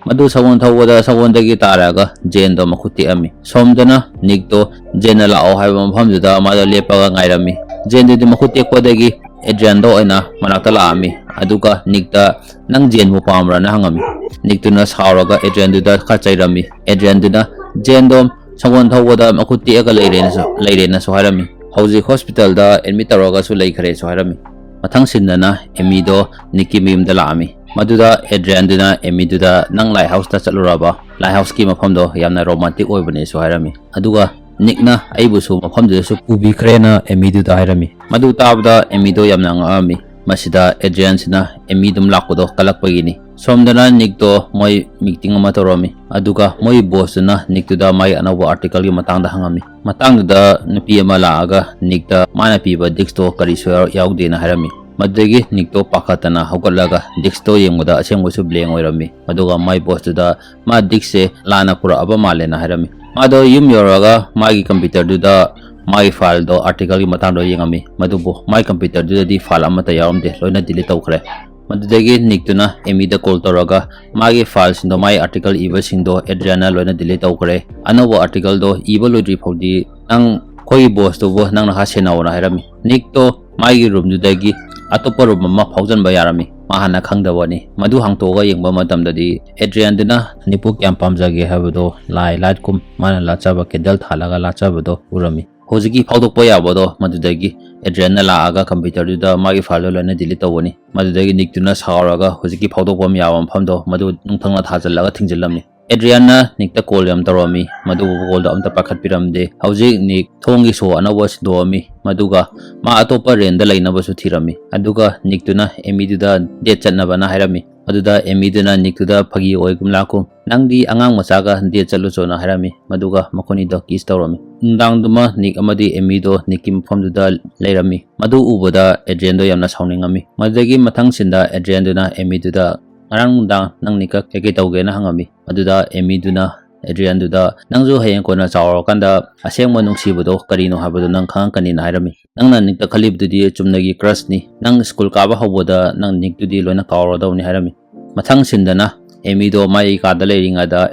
ꯃꯗꯨ ꯁꯪꯒꯣꯟ ꯊꯧꯕꯗ ꯁꯪꯒꯣꯟꯗꯒꯤ ꯇꯥꯔꯛꯑꯒ ꯖꯦꯟꯗꯣ ꯃꯈꯨꯠ ꯇꯦꯛꯑꯝꯃꯤ꯫ ꯁꯣꯝꯗꯅ ꯅꯤꯛꯇꯣ ꯖꯦꯟꯅ ꯂꯥꯛꯑꯣ ꯍꯥꯏꯕ ꯃꯐꯝꯗꯨꯗ ꯃꯥꯗꯣ ꯂꯦꯞꯄꯒ ꯉꯥꯏꯔꯝꯃꯤ꯫ ꯖꯦꯟꯗꯨꯗꯤ ꯃꯈꯨꯠ ꯇꯦꯛꯄꯗꯒꯤ ꯑꯦꯗ꯭ꯔꯤꯌꯥꯟꯗꯣ ꯑꯣꯏꯅ ꯃꯅꯥꯛꯇ ꯂꯥꯛꯑꯝꯃꯤ꯫ ꯑꯗꯨꯒ ꯅꯤꯛꯇ, "ꯅꯪ ꯖꯦꯟꯕꯨ ꯄꯥꯝꯕ꯭ꯔꯥꯅ?" ꯍꯪꯉꯝꯃꯤ꯫ ꯅꯤꯛꯇꯨꯅ ꯁꯥꯎꯔꯒ ꯑꯦꯗ꯭ꯔꯤꯌꯥꯟꯗꯨꯗ ꯈꯔ ꯆꯩꯔꯝꯃꯤ꯫ ꯑꯦꯗ꯭ꯔꯤꯌꯥꯟꯗꯨꯅ ꯖꯦꯟꯗꯣ ꯁꯪꯒꯣꯟ ꯊꯧꯕꯗ ꯃꯈꯨꯠ ꯇꯦꯛꯑꯒ ꯂꯩꯔꯦꯅꯁꯨ, ꯂꯩꯔꯦꯅꯁꯨ ꯍꯥꯏꯔꯝꯃꯤ꯫ ꯍꯧꯖꯤꯛ ꯍꯣꯁꯄꯤꯇꯥꯜꯗ ꯑꯦꯗꯃꯤꯠ ꯇꯧꯔꯒꯁꯨ ꯂꯩꯈ꯭ꯔꯦꯁꯨ ꯍꯥꯏꯔꯝꯃꯤ꯫ ꯃꯊꯪ ꯁꯤꯟꯗꯅ ꯑꯦꯃꯤꯗꯣ ꯅꯤꯛꯀꯤ ꯃꯌꯨꯝꯗ ꯂꯥꯛꯑꯝꯃꯤ꯫ ꯃꯗꯨꯗ ꯑꯦꯗ꯭ꯔꯤꯌꯥꯟꯗꯨꯅ ꯑꯦꯃꯤꯗꯨꯗ, "ꯅꯪ ꯂꯥꯏꯠ ꯍꯥꯎꯁꯇ ꯆꯠꯂꯨꯔꯕ? ꯂꯥꯏꯠ ꯍꯥꯎꯁꯀꯤ ꯃꯐꯝꯗꯣ ꯌꯥꯝꯅ ꯔꯣꯃꯥꯟꯇꯤꯛ ꯑꯣꯏꯕꯅꯦꯁꯨ" ꯍꯥꯏꯔꯝꯃꯤ꯫ ꯑꯗꯨꯒ ꯅꯤꯛꯅ ꯑꯩꯕꯨꯁꯨ ꯃꯐꯝꯗꯨꯗꯁꯨ ꯄꯨꯕꯤꯈ꯭ꯔꯦꯅ ꯑꯦꯃꯤꯗꯨꯗ ꯍꯥꯏꯔꯝꯃꯤ꯫ ꯃꯗꯨ ꯇꯥꯕꯗ ꯑꯦꯃꯤꯗꯣ ꯌꯥꯝꯅ ꯉꯛꯑꯝꯃꯤ꯫ ꯃꯁꯤꯗ ꯑꯦꯗ꯭ꯔꯤꯌꯥꯟꯁꯤꯅ ꯑꯦꯃꯤ ꯑꯗꯨꯝ ꯂꯥꯛꯄꯗꯣ ꯀꯜꯂꯛꯄꯒꯤꯅꯤ꯫ ꯁꯣꯝꯗꯅ ꯅꯤꯛꯇꯣ ꯃꯣꯏ ꯃꯤꯇꯤꯡ ꯑꯃ ꯇꯧꯔꯝꯃꯤ꯫ ꯑꯗꯨꯒ ꯃꯣꯏ ꯕꯣꯁꯇꯨꯅ ꯅꯤꯛꯇꯨꯗ ꯃꯥꯒꯤ ꯑꯅꯧꯕ ꯑꯥꯔꯇꯤꯀꯜꯒꯤ ꯃꯇꯥꯡꯗ ꯍꯪꯉꯝꯃꯤ꯫ ꯃꯇꯥꯡꯗꯨꯗ ꯅꯨꯄꯤ ꯑꯃ ꯂꯥꯛꯑꯒ ꯅꯤꯛꯇ ꯃꯥꯅ ꯄꯤꯕ ꯗꯤꯛꯁꯇꯣ ꯀꯔꯤꯁꯨ ꯌꯥꯎ-, ꯌꯥꯎꯗꯦꯅ ꯍꯥꯏꯔꯝꯃꯤ꯫ ꯃꯗꯨꯗꯒꯤ ꯅꯤꯛꯇꯣ ꯄꯥꯈꯠꯇꯅ ꯍꯧꯒꯠꯂꯒ ꯗꯤꯛꯁꯇꯣ ꯌꯦꯡꯕꯗ ꯑꯁꯦꯡꯕꯁꯨ ꯕ꯭ꯂꯦꯡ ꯑꯣꯏꯔꯝꯃꯤ꯫ ꯑꯗꯨꯒ ꯃꯥꯏ ꯕꯣꯁꯇꯨꯗ ꯃꯥ ꯗꯤꯛꯁꯁꯦ ꯂꯥꯟꯅ ꯄꯨꯔꯛꯑꯕ ꯃꯥꯜꯂꯦꯅ ꯍꯥꯏꯔꯝꯃꯤ꯫ ꯃꯥꯗꯣ ꯌꯨꯝ ꯌꯧꯔꯒ ꯃꯥꯒꯤ ꯀꯝꯄ꯭ꯌꯨꯇꯔꯗꯨꯗ ꯃꯥꯒꯤ ꯐꯥꯏꯜꯗꯣ, ꯑꯥꯔꯇꯤꯀꯜꯒꯤ ꯃꯇꯥꯡꯗꯣ ꯌꯦꯡꯉꯝꯃꯤ꯫ ꯃꯗꯨꯕꯨ ꯃꯥꯒꯤ ꯀꯝꯄ꯭ꯌꯨꯇꯔꯗꯨꯗꯗꯤ ꯐꯥꯏꯜ ꯑꯃꯠꯇ ꯌꯥꯎꯔꯝꯗꯦ, ꯂꯣꯏꯅ ꯗꯤꯂꯤꯠ ꯇꯧꯈ꯭ꯔꯦ꯫ ꯃꯗꯨꯗꯒꯤ ꯅꯤꯛꯇꯨꯅ ꯑꯦꯃꯤꯗ ꯀꯣꯜ ꯇꯧꯔꯒ ꯃꯥꯒꯤ ꯐꯥꯏꯜꯁꯤꯡꯗꯣ, ꯃꯥꯒꯤ ꯑꯥꯔꯇꯤꯀꯜ ꯏꯕꯁꯤꯡꯗꯣ ꯑꯦꯗ꯭ꯔꯤꯌꯥꯅ ꯂꯣꯏꯅ ꯗꯤꯂꯤꯠ ꯇꯧꯈ꯭ꯔꯦ꯫ ꯑꯅꯧꯕ ꯑꯥꯔꯇꯤꯀꯜꯗꯣ ꯏꯕ ꯂꯣꯏꯗ꯭ꯔꯤ ꯐꯥꯎꯗꯤ ꯅꯪ "ꯑꯩꯈꯣꯏꯒꯤ boss ꯇꯨꯕꯨ ꯅꯪꯅ ꯈꯔ ꯁꯦꯟꯅꯧꯅ" ꯍꯥꯏꯔꯝꯃꯤ꯫ ꯅꯤꯛꯇꯣ ꯃꯥꯒꯤ room ꯗꯨꯗꯒꯤ ꯑꯇꯣꯞꯄ room ꯑꯃ ꯐꯥꯎꯖꯟꯕ ꯌꯥꯔꯝꯃꯤ꯫ ꯃꯥ ꯍꯥꯟꯅ ꯈꯪꯗꯕꯅꯤ꯫ ꯃꯗꯨ ꯍꯥꯡꯇꯣꯛꯑꯒ ꯌꯦꯡꯕ ꯃꯇꯝꯗꯗꯤ Adrian ꯗꯨꯅ ꯅꯤꯛꯄꯨ ꯀꯌꯥꯝ ꯄꯥꯝꯖꯒꯦ ꯍꯥꯏꯕꯗꯣ ꯂꯥꯏ ꯂꯥꯠꯀꯨꯝ ꯃꯥꯅ ꯂꯥꯠꯆꯕ candle ꯊꯥꯜꯂꯒ ꯂꯥꯠꯆꯕꯗꯣ ꯎꯔꯝꯃꯤ꯫ ꯍꯧꯖꯤꯛꯀꯤ ꯐꯥꯎꯗꯣꯛꯄ ꯌꯥꯕꯗꯣ ꯃꯗꯨꯗꯒꯤ Adrian ꯅ ꯂꯥꯛꯑꯒ computer ꯗꯨꯗ ꯃꯥꯒꯤ file ꯗꯣ ꯂꯣꯏꯅ delete ꯇꯧꯕꯅꯤ꯫ ꯃꯗꯨꯗꯒꯤ ꯅꯤꯛꯇꯨꯅ ꯁꯥꯎꯔꯒ ꯍꯧꯖꯤꯛꯀꯤ ꯐꯥꯎꯗꯣꯛꯐꯝ ꯌꯥꯕ ꯃꯐꯝꯗꯣ ꯃꯗꯨ ꯅꯨꯡꯊꯪꯅ ꯊꯥꯖꯤꯜꯂꯒ ꯊꯤꯡꯖꯤꯜꯂꯝꯃꯤ꯫ Adrian ꯅ ꯅꯤꯛꯇ call ꯌꯥꯝ ꯇꯧꯔꯝꯃꯤ, ꯃꯗꯨꯕꯨ call ꯗꯣ ꯑꯝꯇ ꯄꯥꯏꯈꯠꯄꯤꯔꯝꯗꯦ꯫ ꯍꯧꯖꯤꯛ ꯅꯤꯛ ꯊꯣꯡꯒꯤ ꯁꯣ ꯑꯅꯧꯕ ꯁꯤꯟꯗꯣꯛꯑꯝꯃꯤ, ꯃꯗꯨꯒ ꯃꯥ ꯑꯇꯣꯞꯄ rent ꯗ ꯂꯩꯅꯕꯁꯨ ꯊꯤꯔꯝꯃꯤ꯫ ꯑꯗꯨꯒ ꯅꯤꯛꯇꯨꯅ ꯑꯦꯃꯤꯗꯨꯗ date ꯆꯠꯅꯕꯅ ꯍꯥꯏꯔꯝꯃꯤ꯫ ꯃꯗꯨꯗ ꯑꯦꯃꯤꯗꯨꯅ ꯅꯤꯛꯇꯨꯗ ꯐꯥꯒꯤ ꯑꯣꯏꯒꯨꯝ ꯂꯥꯛꯀꯨꯝ, "ꯅꯪꯗꯤ ꯑꯉꯥꯡ ꯃꯆꯥꯒ date ꯆꯠꯂꯨꯆꯣꯅ" ꯍꯥꯏꯔꯝꯃꯤ꯫ ꯃꯗꯨꯒ ꯃꯈꯣꯏꯅꯤꯗꯣ kiss ꯇꯧꯔꯝꯃꯤ꯫ ꯅꯨꯡꯗꯥꯡꯗꯨꯃ ꯅꯤꯛ ꯑꯃꯗꯤ ꯑꯦꯃꯤꯗꯣ ꯅꯤꯛꯀꯤ ꯃꯐꯝꯗꯨꯗ ꯂꯩꯔꯝꯃꯤ꯫ ꯃꯗꯨ ꯎꯕꯗ Adrian ꯗꯣ ꯌꯥꯝꯅ ꯁꯥꯎꯅꯤꯡꯉꯝꯃꯤ꯫ ꯃꯗꯨꯗꯒꯤ ꯃꯊꯪ scene ꯗ Adrian ꯗꯨꯅ ꯑꯦꯃꯤꯗꯨꯗ, "ꯉꯔꯥꯡ ꯅꯨꯡꯗꯥꯡ ꯅꯪ ꯅꯤꯛꯀ ꯀꯩꯀꯩ ꯇꯧꯒꯦꯅ?" ꯍꯪꯉꯝꯃꯤ꯫ ꯃꯗꯨꯗ ꯑꯦꯃꯤꯗꯨꯅ Adrian ꯗꯨꯗ, "ꯅꯪꯁꯨ ꯍꯌꯦꯡ ꯀꯣꯟꯅ ꯆꯥꯎꯔꯀꯥꯟꯗ ꯑꯁꯦꯡꯕ ꯅꯨꯡꯁꯤꯕꯗꯣ ꯀꯔꯤꯅꯣ ꯍꯥꯏꯕꯗꯣ ꯅꯪ ꯈꯪꯉꯛꯀꯅꯤꯅ" ꯍꯥꯏꯔꯝꯃꯤ꯫ "ꯅꯪꯅ ꯅꯤꯛꯇ ꯈꯜꯂꯤꯕꯗꯨꯗꯤ ꯆꯨꯝꯅꯒꯤ crush ꯅꯤ꯫ ꯅꯪ school ꯀꯥꯕ ꯍꯧꯕꯗ ꯅꯪ ꯅꯤꯛꯇꯨꯗꯤ ꯂꯣꯏꯅ ꯀꯥꯎꯔꯗꯧꯅꯤ" ꯍꯥꯏꯔꯝꯃꯤ꯫ ꯃꯊꯪ scene ꯗꯅ ꯑꯦꯃꯤꯗꯣ ꯃꯥꯒꯤ ꯀꯥꯗ ꯂꯩꯔꯤꯉꯩꯗ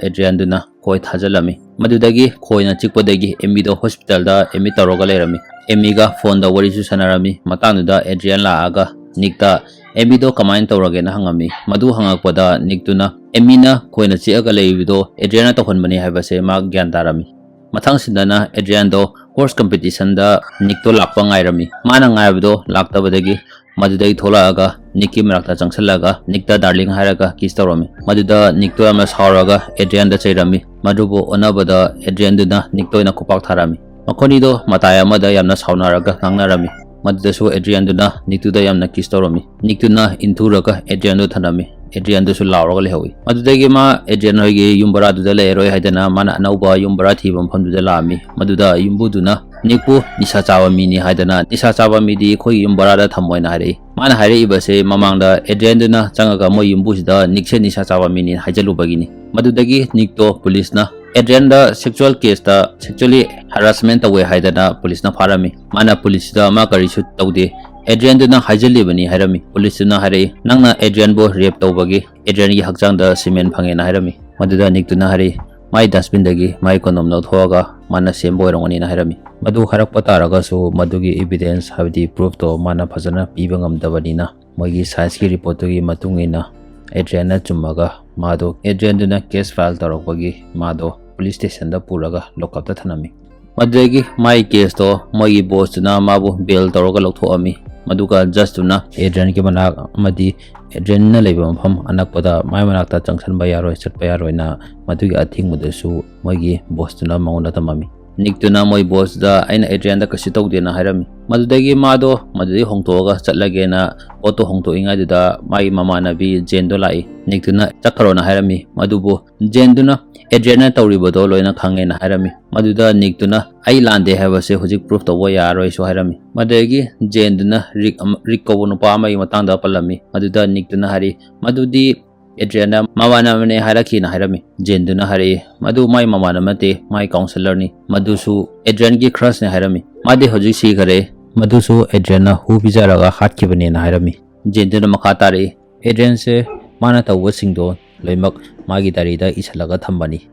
Adrian ꯗꯨꯅ ꯈꯣꯏ ꯊꯥꯖꯤꯜꯂꯝꯃꯤ꯫ ꯃꯗꯨꯗꯒꯤ ꯈꯣꯏꯅ ꯆꯤꯛꯄꯗꯒꯤ ꯑꯦꯃꯤꯗꯣ hospital ꯗ admit ꯇꯧꯔꯒ ꯂꯩꯔꯝꯃꯤ꯫ ꯑꯦꯃꯤꯒ phone ꯗ ꯋꯥꯔꯤꯁꯨ ꯁꯥꯟꯅꯔꯝꯃꯤ꯫ ꯃꯇꯥꯡꯗꯨꯗ Adrian ꯂꯥꯛꯑꯒ ꯅꯤꯛꯇ ꯑꯦꯃꯤꯗꯣ ꯀꯃꯥꯏꯅ ꯇꯧꯔꯒꯦꯅ ꯍꯪꯉꯝꯃꯤ꯫ ꯃꯗꯨ ꯍꯪꯉꯛꯄꯗ ꯅꯤꯛꯇꯨꯅ ꯑꯦꯃꯤꯅ ꯈꯣꯏꯅ ꯆꯤꯛꯑꯒ ꯂꯩꯔꯤꯕꯗꯣ Adrian ꯅ ꯇꯧꯍꯟꯕꯅꯤ ꯍꯥꯏꯕꯁꯦ ꯃꯥ ꯒ꯭ꯌꯥꯟ ꯇꯥꯔꯝꯃꯤ꯫ ꯃꯊꯪ scene ꯗꯅ Adrian ꯗꯣ horse competition ꯗ ꯅꯤꯛꯇꯣ ꯂꯥꯛꯄ ꯉꯥꯏꯔꯝꯃꯤ꯫ ꯃꯥꯅ ꯉꯥꯏꯕꯗꯣ ꯂꯥꯛꯇꯕꯗꯒꯤ ꯃꯗꯨꯗꯒꯤ ꯊꯣꯛꯂꯛꯑꯒ ꯅꯤꯛꯀꯤ ꯃꯅꯥꯛꯇ ꯆꯪꯁꯤꯜꯂꯒ ꯅꯤꯛꯇ darling ꯍꯥꯏꯔꯒ kiss ꯇꯧꯔꯝꯃꯤ꯫ ꯃꯗꯨꯗ ꯅꯤꯛꯇꯣ ꯌꯥꯝꯅ ꯁꯥꯎꯔꯒ Adrian ꯗ ꯆꯩꯔꯝꯃꯤ꯫ ꯃꯗꯨꯕꯨ ꯑꯣꯟꯅꯕꯗ Adrian ꯗꯨꯅ ꯅꯤꯛꯇ ꯑꯣꯏꯅ ꯈꯨꯄꯥꯛ ꯊꯥꯔꯝꯃꯤ꯫ ꯃꯈꯣꯏꯅꯤꯗꯣ ꯃꯇꯥꯏ ꯑꯃꯗ ꯌꯥꯝꯅ ꯁꯥꯎꯅꯔꯒ ꯉꯥꯡꯅꯔꯝꯃꯤ꯫ ꯃꯗꯨꯗꯁꯨ Adrian ꯗꯨꯅ ꯅꯤꯛꯇꯨꯗ ꯌꯥꯝꯅ kiss ꯇꯧꯔꯝꯃꯤ꯫ ꯅꯤꯛꯇꯨꯅ ꯏꯟꯊꯨꯔꯒ Adrian ꯗꯨ ꯊꯅꯝꯃꯤ꯫ Adrian ꯗꯨꯁꯨ ꯂꯥꯎꯔꯒ ꯂꯩꯍꯧꯏ꯫ ꯃꯗꯨꯗꯒꯤ ꯃꯥ Adrian ꯍꯣꯏꯒꯤ ꯌꯨꯝ ꯕꯔꯥꯗꯨꯗ ꯂꯩꯔꯔꯣꯏ ꯍꯥꯏꯗꯅ ꯃꯥꯅ ꯑꯅꯧꯕ ꯌꯨꯝ ꯕꯔꯥ ꯊꯤꯕ ꯃꯐꯝꯗꯨꯗ ꯂꯥꯛꯑꯝꯃꯤ꯫ ꯃꯗꯨꯗ ꯌꯨꯝꯕꯨꯗꯨꯅ ꯅꯤꯛꯄꯨ ꯅꯤꯁꯥ ꯆꯥꯕ ꯃꯤꯅꯤ ꯍꯥꯏꯗꯅ, "ꯅꯤꯁꯥ ꯆꯥꯕ ꯃꯤꯗꯤ ꯑꯩꯈꯣꯏꯒꯤ ꯌꯨꯝ ꯕꯔꯥꯗ ꯊꯝꯃꯣꯏꯅ" ꯍꯥꯏꯔꯛꯏ꯫ ꯃꯥꯅ ꯍꯥꯏꯔꯛꯏꯕꯁꯦ ꯃꯃꯥꯡꯗ Adrian ꯗꯨꯅ ꯆꯪꯉꯒ ꯃꯣꯏ ꯌꯨꯝꯕꯨꯁꯤꯗ ꯅꯤꯛꯁꯦ ꯅꯤꯁꯥ ꯆꯥꯕ ꯃꯤꯅꯤ ꯍꯥꯏꯖꯜꯂꯨꯕꯒꯤꯅꯤ꯫ ꯃꯗꯨꯗꯒꯤ ꯅꯤꯛꯇꯣ police ꯅ Adrian ꯗ sexual case ꯇ sexually harassment ꯇꯧꯋꯦ ꯍꯥꯏꯗꯅ police ꯅ ꯐꯥꯔꯝꯃꯤ꯫ ꯃꯥꯅ police ꯇ ꯃꯥ ꯀꯔꯤꯁꯨ ꯇꯧꯗꯦ, Adrian ꯗꯨꯅ ꯍꯥꯏꯖꯜꯂꯤꯕꯅꯤ ꯍꯥꯏꯔꯝꯃꯤ꯫ Police ꯇꯨꯅ ꯍꯥꯏꯔꯛꯏ, "ꯅꯪꯅ Adrian ꯕꯨ rape ꯇꯧꯕꯒꯤ Adrian ꯒꯤ ꯍꯛꯆꯥꯡꯗ semen ꯐꯪꯉꯦꯅ" ꯍꯥꯏꯔꯝꯃꯤ꯫ ꯃꯗꯨꯗ ꯅꯤꯛꯇꯨꯅ ꯍꯥꯏꯔꯛꯏ, ꯃꯥꯏ dustbinꯗꯒꯤ ꯃꯥꯏ condom ꯂꯧꯊꯣꯛꯑꯒ ꯃꯥꯅ ꯁꯦꯝꯕ ꯑꯣꯏꯔꯝꯒꯅꯤꯅ ꯍꯥꯏꯔꯝꯃꯤ꯫ ꯃꯗꯨ ꯍꯥꯏꯔꯛꯄ ꯇꯥꯔꯒꯁꯨ ꯃꯗꯨꯒꯤ evidence ꯍꯥꯏꯕꯗꯤ proofꯇꯣ ꯃꯥꯅ ꯐꯖꯅ ꯄꯤꯕ ꯉꯝꯗꯕꯅꯤꯅ ꯃꯣꯏꯒꯤ scienceꯀꯤ reportꯇꯨꯒꯤ ꯃꯇꯨꯡ ꯏꯟꯅ Adrianꯅ ꯆꯨꯝꯃꯒ ꯃꯥꯗꯣ Adrianꯗꯨꯅ case file ꯇꯧꯔꯛꯄꯒꯤ ꯃꯥꯗꯣ police stationꯗ ꯄꯨꯔꯒ lockupꯇ ꯊꯅꯝꯃꯤ꯫ ꯃꯗꯨꯗꯒꯤ ꯃꯥꯒꯤ caseꯇꯣ ꯃꯣꯏꯒꯤ bossꯇꯨꯅ ꯃꯥꯕꯨ bail ꯇꯧꯔꯒ ꯂꯧꯊꯣꯛꯑꯝꯃꯤ꯫ ꯃꯗꯨꯒ judgeꯇꯨꯅ Adrianꯒꯤ ꯃꯅꯥꯛ ꯑꯃꯗꯤ Adrianꯅ ꯂꯩꯕ ꯃꯐꯝ ꯑꯅꯛꯄꯗ ꯃꯥꯏ ꯃꯅꯥꯛꯇ ꯆꯪꯁꯟꯕ ꯌꯥꯔꯣꯏ, ꯆꯠꯄ ꯌꯥꯔꯣꯏꯅ ꯃꯗꯨꯒꯤ ꯑꯊꯤꯡꯕꯗꯨꯁꯨ ꯃꯣꯏꯒꯤ bossꯇꯨꯅ ꯃꯉꯣꯟꯗ ꯊꯝꯃꯝꯃꯤ꯫ Nickꯇꯨꯅ ꯃꯣꯏ bossꯇ "ꯑꯩꯅ Adrianꯗ ꯀꯩꯁꯨ ꯇꯧꯗꯦꯅ" ꯍꯥꯏꯔꯝꯃꯤ꯫ ꯃꯗꯨꯗꯒꯤ ꯃꯥꯗꯣ ꯃꯗꯨꯗꯩ ꯍꯣꯡꯗꯣꯛꯑꯒ ꯆꯠꯂꯒꯦꯅ ꯄꯣꯠꯇꯣ ꯍꯣꯡꯗꯣꯛꯏꯉꯩꯗꯨꯗ ꯃꯥꯒꯤ ꯃꯃꯥꯟꯅꯕꯤ Janeꯗꯣ ꯂꯥꯛꯏ꯫ Nickꯇꯨꯅ "ꯆꯠꯈ꯭ꯔꯣꯅ" ꯍꯥꯏꯔꯝꯃꯤ꯫ ꯃꯗꯨꯕꯨ Janeꯗꯨꯅ "Adrianꯅ ꯇꯧꯔꯤꯕꯗꯣ ꯂꯣꯏꯅ ꯈꯪꯉꯦꯅ" ꯍꯥꯏꯔꯝꯃꯤ꯫ ꯃꯗꯨꯗ Nickꯇꯨꯅ "ꯑꯩ ꯂꯥꯟꯗꯦ ꯍꯥꯏꯕꯁꯦ ꯍꯧꯖꯤꯛ proof ꯇꯧꯕ ꯌꯥꯔꯔꯣꯏꯁꯨ" ꯍꯥꯏꯔꯝꯃꯤ꯫ ꯃꯗꯨꯗꯒꯤ Janeꯗꯨꯅ Rick ꯑꯃ, Rick ꯀꯧꯕ ꯅꯨꯄꯥ ꯑꯃꯒꯤ ꯃꯇꯥꯡꯗ ꯄꯜꯂꯝꯃꯤ꯫ ꯃꯗꯨꯗ Nickꯇꯨꯅ ꯍꯥꯏꯔꯤ, "ꯃꯗꯨꯗꯤ Adrianꯅ ꯃꯃꯥꯟꯅꯕꯅꯦ ꯍꯥꯏꯔꯛꯈꯤꯅ" ꯍꯥꯏꯔꯝꯃꯤ꯫ Janeꯗꯨꯅ ꯍꯥꯏꯔꯛꯏ, "ꯃꯗꯨ ꯃꯥꯏ ꯃꯃꯥꯟꯅꯕ ꯅꯠꯇꯦ, ꯃꯥꯏ counselorꯅꯤ꯫ ꯃꯗꯨꯁꯨ Adrianꯒꯤ crushꯅꯦ" ꯍꯥꯏꯔꯝꯃꯤ꯫ "ꯃꯥꯗꯤ ꯍꯧꯖꯤꯛ ꯁꯤꯈꯔꯦ꯫ ꯃꯗꯨꯁꯨ Adrianꯅ ꯍꯨ ꯄꯤꯖꯔꯒ ꯍꯥꯠꯈꯤꯕꯅꯦꯅ" ꯍꯥꯏꯔꯝꯃꯤ꯫ Janeꯗꯨꯅ ꯃꯈꯥ ꯇꯥꯔꯛꯏ, "Adrianꯁꯦ ꯃꯥꯅ ꯇꯧꯕꯁꯤꯡꯗꯣ ꯂꯣꯏꯅꯃꯛ ꯃꯥꯒꯤ diaryꯗ ꯏꯁꯤꯜꯂꯒ ꯊꯝꯕꯅꯤ꯫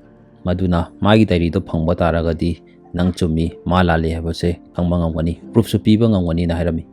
ꯃꯗꯨꯅ ꯃꯥꯒꯤ diaryꯗꯣ ꯐꯪꯕ ꯇꯥꯔꯒꯗꯤ ꯅꯪ ꯆꯨꯝꯃꯤ, ꯃꯥ ꯂꯥꯜꯂꯤ ꯍꯥꯏꯕꯁꯦ ꯈꯪꯕ ꯉꯝꯒꯅꯤ, proofꯁꯨ ꯄꯤꯕ ꯉꯝꯒꯅꯤꯅ" ꯍꯥꯏꯔꯝꯃꯤ꯫